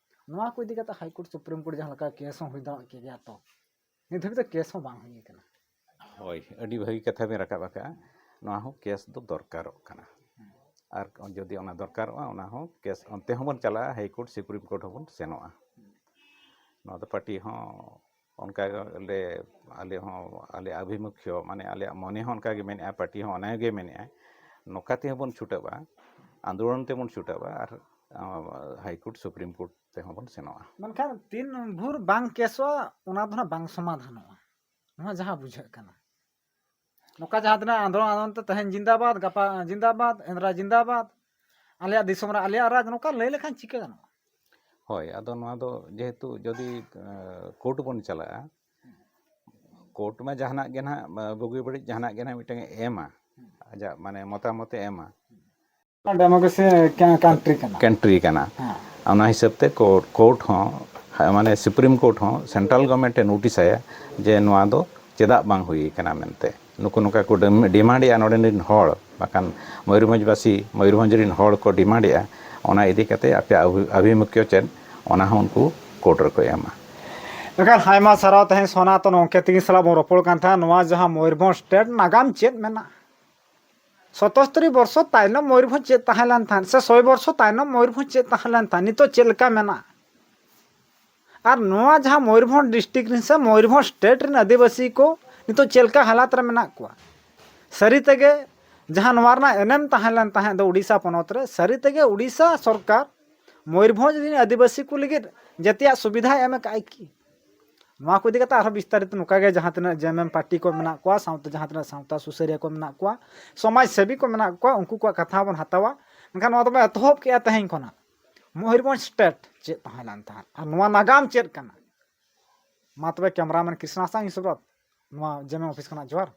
ᱱᱚᱣᱟ ᱠᱚ ᱤᱫᱤ ᱠᱟᱛᱮ High Court, Supreme Court ᱡᱟᱦᱟᱸ ᱞᱮᱠᱟ case ᱦᱚᱸ ᱦᱩᱭ ᱫᱟᱲᱮᱭᱟᱜ ᱠᱮ ᱜᱮᱭᱟ, ᱛᱚ ᱱᱤᱛ ᱫᱷᱟᱹᱵᱤᱡ ᱫᱚ case ᱦᱚᱸ ᱵᱟᱝ ᱦᱩᱭ ᱟᱠᱟᱱᱟ᱾ ᱦᱳᱭ, ᱟᱹᱰᱤ ᱵᱷᱟᱹᱜᱤ ᱠᱟᱛᱷᱟ ᱵᱮᱱ ᱨᱟᱠᱟᱵ ᱟᱠᱟᱫᱼᱟ᱾ ᱱᱚᱣᱟ ᱦᱚᱸ case ᱫᱚ ᱫᱚᱨᱠᱟᱨᱚᱜ ᱠᱟᱱᱟ᱾ ᱟᱨ ᱡᱩᱫᱤ ᱚᱱᱟ ᱫᱚᱨᱠᱟᱨᱚᱜᱼᱟ, ᱚᱱᱟ ᱦᱚᱸ case ᱚᱱᱛᱮ ᱦᱚᱸᱵᱚᱱ ᱪᱟᱞᱟᱜᱼᱟ, High Court, Supreme Court ᱦᱚᱸᱵᱚᱱ ᱥᱮᱱᱚᱜᱼᱟ᱾ ᱱᱚᱣᱟ ᱫᱚ party ᱦᱚᱸ ᱚᱱᱠᱟ ᱞᱮ, ᱟᱞᱮ ᱦᱚᱸ, ᱟᱞᱮ ᱟᱵᱷᱤᱢᱩᱠᱷᱭᱚ, ᱢᱟᱱᱮ ᱟᱞᱮᱭᱟᱜ ᱢᱚᱱᱮ ᱦᱚᱸ ᱚᱱᱠᱟ ᱜᱮ ᱢᱮᱱᱮᱜᱼᱟ, party ᱦᱚᱸ ᱚᱱᱟ ᱜᱮ ᱢᱮᱱᱮᱜᱼᱟ᱾ ᱱᱚᱝᱠᱟ ᱛᱮᱦᱚᱸ ᱵᱚᱱ ᱪᱷᱩᱴᱟᱹᱜᱼᱟ, ᱟᱱᱫᱳᱞᱚᱱ ᱛᱮᱵᱚᱱ ᱪᱷᱩᱴᱟᱹᱜᱼᱟ ᱟᱨ, ᱟᱸ, High Court, Supreme Court ᱛᱮᱦᱚᱸ ᱵᱚᱱ ᱥᱮᱱᱚᱜᱼᱟ᱾ ᱢᱮᱱᱠᱷᱟᱱ ᱛᱤᱱ ᱵᱷᱳᱨ ᱵᱟᱝ ᱠᱮᱥᱚᱜᱼᱟ, ᱚᱱᱟ ᱫᱚ ᱱᱟᱜ ᱵᱟᱝ ᱥᱚᱢᱟᱫᱷᱟᱱᱚᱜᱼᱟ, ᱱᱚᱣᱟ ᱡᱟᱦᱟᱸ ᱵᱩᱡᱷᱟᱹᱜ ᱠᱟᱱᱟ᱾ ᱱᱚᱝᱠᱟ ᱡᱟᱦᱟᱸ ᱛᱤᱱᱟᱹᱜ ᱟᱱᱫᱳᱞᱚᱱ, ᱟᱱᱫᱳᱞᱚᱱ ᱛᱮ ᱛᱮᱦᱮᱧ ᱡᱤᱱᱫᱟᱵᱟᱫ, ᱜᱟᱯᱟ ᱡᱤᱱᱫᱟᱵᱟᱫ, ᱮᱱᱫᱨᱟ ᱡᱤᱱᱫᱟᱵᱟᱫ, ᱟᱞᱮᱭᱟᱜ ᱫᱤᱥᱚᱢ ᱨᱮ ᱟᱞᱮᱭᱟᱜ ᱨᱟᱡᱽ, ᱱᱚᱝᱠᱟ ᱞᱟᱹᱭ ᱞᱮᱠᱷᱟᱱ ᱪᱤᱠᱟᱹ ᱜᱟᱱᱚᱜᱼᱟ? ᱦᱳᱭ, ᱟᱫᱚ ᱱᱚᱣᱟ ᱫᱚ ᱡᱮᱦᱮᱛᱩ ᱡᱩᱫᱤ, ᱮᱸ, court ᱵᱚᱱ ᱪᱟᱞᱟᱜᱼᱟ, court ᱢᱟ ᱡᱟᱦᱟᱱᱟᱜ ᱜᱮ ᱱᱟᱦᱟᱜ, ᱵᱩᱜᱤ ᱵᱟᱹᱲᱤᱡ ᱡᱟᱦᱟᱱᱟᱜ ᱜᱮ ᱱᱟᱦᱟᱜ ᱢᱤᱫᱴᱟᱝ ᱮ ᱮᱢᱟ, ᱟᱡᱟᱜ ᱢᱟᱱᱮ ᱢᱚᱛᱟᱢᱚᱛ ᱮ ᱮᱢᱟ᱾ democracy country ᱠᱟᱱᱟ᱾ country ᱠᱟᱱᱟ᱾ ᱦᱮᱸ᱾ ᱚᱱᱟ ᱦᱤᱥᱟᱹᱵ ᱛᱮ court, court ᱦᱚᱸ, ᱢᱟᱱᱮ Supreme Court ᱦᱚᱸ central government ᱮ notice ᱟᱭᱟ ᱡᱮ ᱱᱚᱣᱟ ᱫᱚ ᱪᱮᱫᱟᱜ ᱵᱟᱝ ᱦᱩᱭ ᱠᱟᱱᱟ ᱢᱮᱱᱛᱮ᱾ ᱱᱩᱠᱩ ᱱᱚᱝᱠᱟ ᱠᱚ dem-, demand ᱮᱜᱼᱟ ᱱᱚᱰᱮ ᱨᱮᱱ ᱦᱚᱲ, ᱵᱟᱠᱷᱟᱱ ᱢᱚᱭᱩᱨᱵᱷᱚᱸᱡᱽ ᱵᱟᱥᱤ, ᱢᱚᱭᱩᱨᱵᱷᱚᱸᱡᱽ ᱨᱮᱱ ᱦᱚᱲ ᱠᱚ demand ᱮᱜᱼᱟ, ᱚᱱᱟ ᱤᱫᱤ ᱠᱟᱛᱮ ᱟᱯᱮᱭᱟᱜ ᱟᱵᱷᱤ-, ᱟᱵᱷᱤᱢᱩᱠᱷᱭᱚ ᱪᱮᱫ, ᱚᱱᱟ ᱦᱚᱸ ᱩᱱᱠᱩ court ᱨᱮᱠᱚ ᱮᱢᱟ᱾ ᱮᱱᱠᱷᱟᱱ ᱟᱭᱢᱟ ᱥᱟᱨᱦᱟᱣ᱾ ᱛᱮᱦᱮᱧ ᱥᱚᱱᱟᱛᱚᱱ ᱚᱝᱠᱮᱛᱤᱧ ᱥᱟᱞᱟᱜ ᱵᱚᱱ ᱨᱚᱯᱚᱲ ᱠᱟᱱ ᱛᱟᱦᱮᱸᱫ, ᱱᱚᱣᱟ ᱡᱟᱦᱟᱸ ᱢᱚᱭᱩᱨᱵᱷᱚᱸᱡᱽ state ᱱᱟᱜᱟᱢ ᱪᱮᱫ ᱢᱮᱱᱟᱜᱼᱟ? ᱥᱚᱛᱚᱥᱛᱨᱤ ᱵᱚᱨᱥᱚ ᱛᱟᱭᱱᱚᱢ ᱢᱚᱭᱩᱨᱵᱷᱚᱸᱡᱽ ᱪᱮᱫ ᱛᱟᱦᱮᱸ ᱞᱮᱱ ᱛᱟᱦᱮᱸᱫ, ᱥᱮ ᱥᱚᱭ ᱵᱚᱨᱥᱚ ᱛᱟᱭᱱᱚᱢ ᱢᱚᱭᱩᱨᱵᱷᱚᱸᱡᱽ ᱪᱮᱫ ᱛᱟᱦᱮᱸ ᱞᱮᱱ ᱛᱟᱦᱮᱸᱫ, ᱱᱤᱛᱚᱜ ᱪᱮᱫ ᱞᱮᱠᱟ ᱢᱮᱱᱟᱜᱼᱟ? ᱟᱨ ᱱᱚᱣᱟ ᱡᱟᱦᱟᱸ ᱢᱚᱭᱩᱨᱵᱷᱚᱸᱡᱽ district ᱨᱮᱱ ᱥᱮ ᱢᱚᱭᱩᱨᱵᱷᱚᱸᱡᱽ state ᱨᱮᱱ ᱟᱹᱫᱤᱵᱟᱹᱥᱤ ᱠᱚ ᱱᱤᱛᱚᱜ ᱪᱮᱫ ᱞᱮᱠᱟ ᱦᱟᱞᱟᱛ ᱨᱮ ᱢᱮᱱᱟᱜ ᱠᱚᱣᱟ? ᱥᱟᱹᱨᱤ ᱛᱮᱜᱮ ᱡᱟᱦᱟᱸ ᱱᱚᱣᱟ ᱨᱮᱱᱟᱜ ᱮᱱᱮᱢ ᱛᱟᱦᱮᱸ ᱞᱮᱱ ᱛᱟᱦᱮᱸᱫ ᱫᱚ ᱩᱰᱤᱥᱟ ᱯᱚᱱᱚᱛ ᱨᱮ, ᱥᱟᱹᱨᱤ ᱛᱮᱜᱮ ᱩᱰᱤᱥᱟ ᱥᱚᱨᱠᱟᱨ ᱢᱚᱭᱩᱨᱵᱷᱚᱸᱡᱽ ᱨᱮᱱ ᱟᱹᱫᱤᱵᱟᱹᱥᱤ ᱠᱚ ᱞᱟᱹᱜᱤᱫ ᱡᱟᱹᱛᱤᱭᱟᱜ ᱥᱩᱵᱤᱫᱷᱟᱭ ᱮᱢ ᱟᱠᱟᱫᱼᱟᱭ ᱠᱤ? ᱱᱚᱣᱟ ᱠᱚ ᱤᱫᱤ ᱠᱟᱛᱮ ᱟᱨᱦᱚᱸ ᱵᱤᱥᱛᱟᱨᱤᱛ ᱱᱚᱝᱠᱟ ᱜᱮ ᱡᱟᱦᱟᱸ ᱛᱤᱱᱟᱹᱜ ᱡᱮ ᱮᱢ ᱮᱢ ᱯᱟᱨᱴᱤ ᱠᱚ ᱢᱮᱱᱟᱜ ᱠᱚᱣᱟ, ᱥᱟᱶᱛᱮ ᱡᱟᱦᱟᱸ ᱛᱤᱱᱟᱹᱜ ᱥᱟᱶᱛᱟ ᱥᱩᱥᱟᱹᱨᱤᱭᱟᱹ ᱠᱚ ᱢᱮᱱᱟᱜ ᱠᱚᱣᱟ, ᱥᱚᱢᱟᱡᱽ ᱥᱮᱵᱤ ᱠᱚ ᱢᱮᱱᱟᱜ ᱠᱚᱣᱟ, ᱩᱱᱠᱩ ᱠᱚᱣᱟᱜ ᱠᱟᱛᱷᱟ ᱵᱚᱱ ᱦᱟᱛᱟᱣᱟ᱾ ᱢᱮᱱᱠᱷᱟᱱ ᱱᱚᱣᱟ ᱫᱚᱵᱚᱱ ᱮᱛᱚᱦᱚᱵ ᱠᱮᱜᱼᱟ ᱛᱮᱦᱮᱧ ᱠᱷᱚᱱᱟᱜ᱾ ᱢᱚᱭᱩᱨᱵᱷᱚᱸᱡᱽ ᱥᱴᱮᱴ ᱪᱮᱫ ᱛᱟᱦᱮᱸ ᱞᱮᱱ ᱛᱟᱦᱮᱸᱫ ᱟᱨ ᱱᱚᱣᱟ ᱱᱟᱜᱟᱢ ᱪᱮᱫ ᱠᱟᱱᱟ? ᱢᱟ ᱛᱚᱵᱮ ᱠᱮᱢᱨᱟᱢᱮᱱ ᱠᱨᱤᱥᱱᱟ ᱥᱟᱶ ᱤᱧ ᱥᱩᱵᱨᱚᱛ ᱱᱚᱣᱟ ᱡᱮ ᱮᱢ ᱮᱢ ᱚᱯᱷᱤᱥ ᱠᱷᱚᱱᱟᱜ ᱡᱚᱦᱟᱨ᱾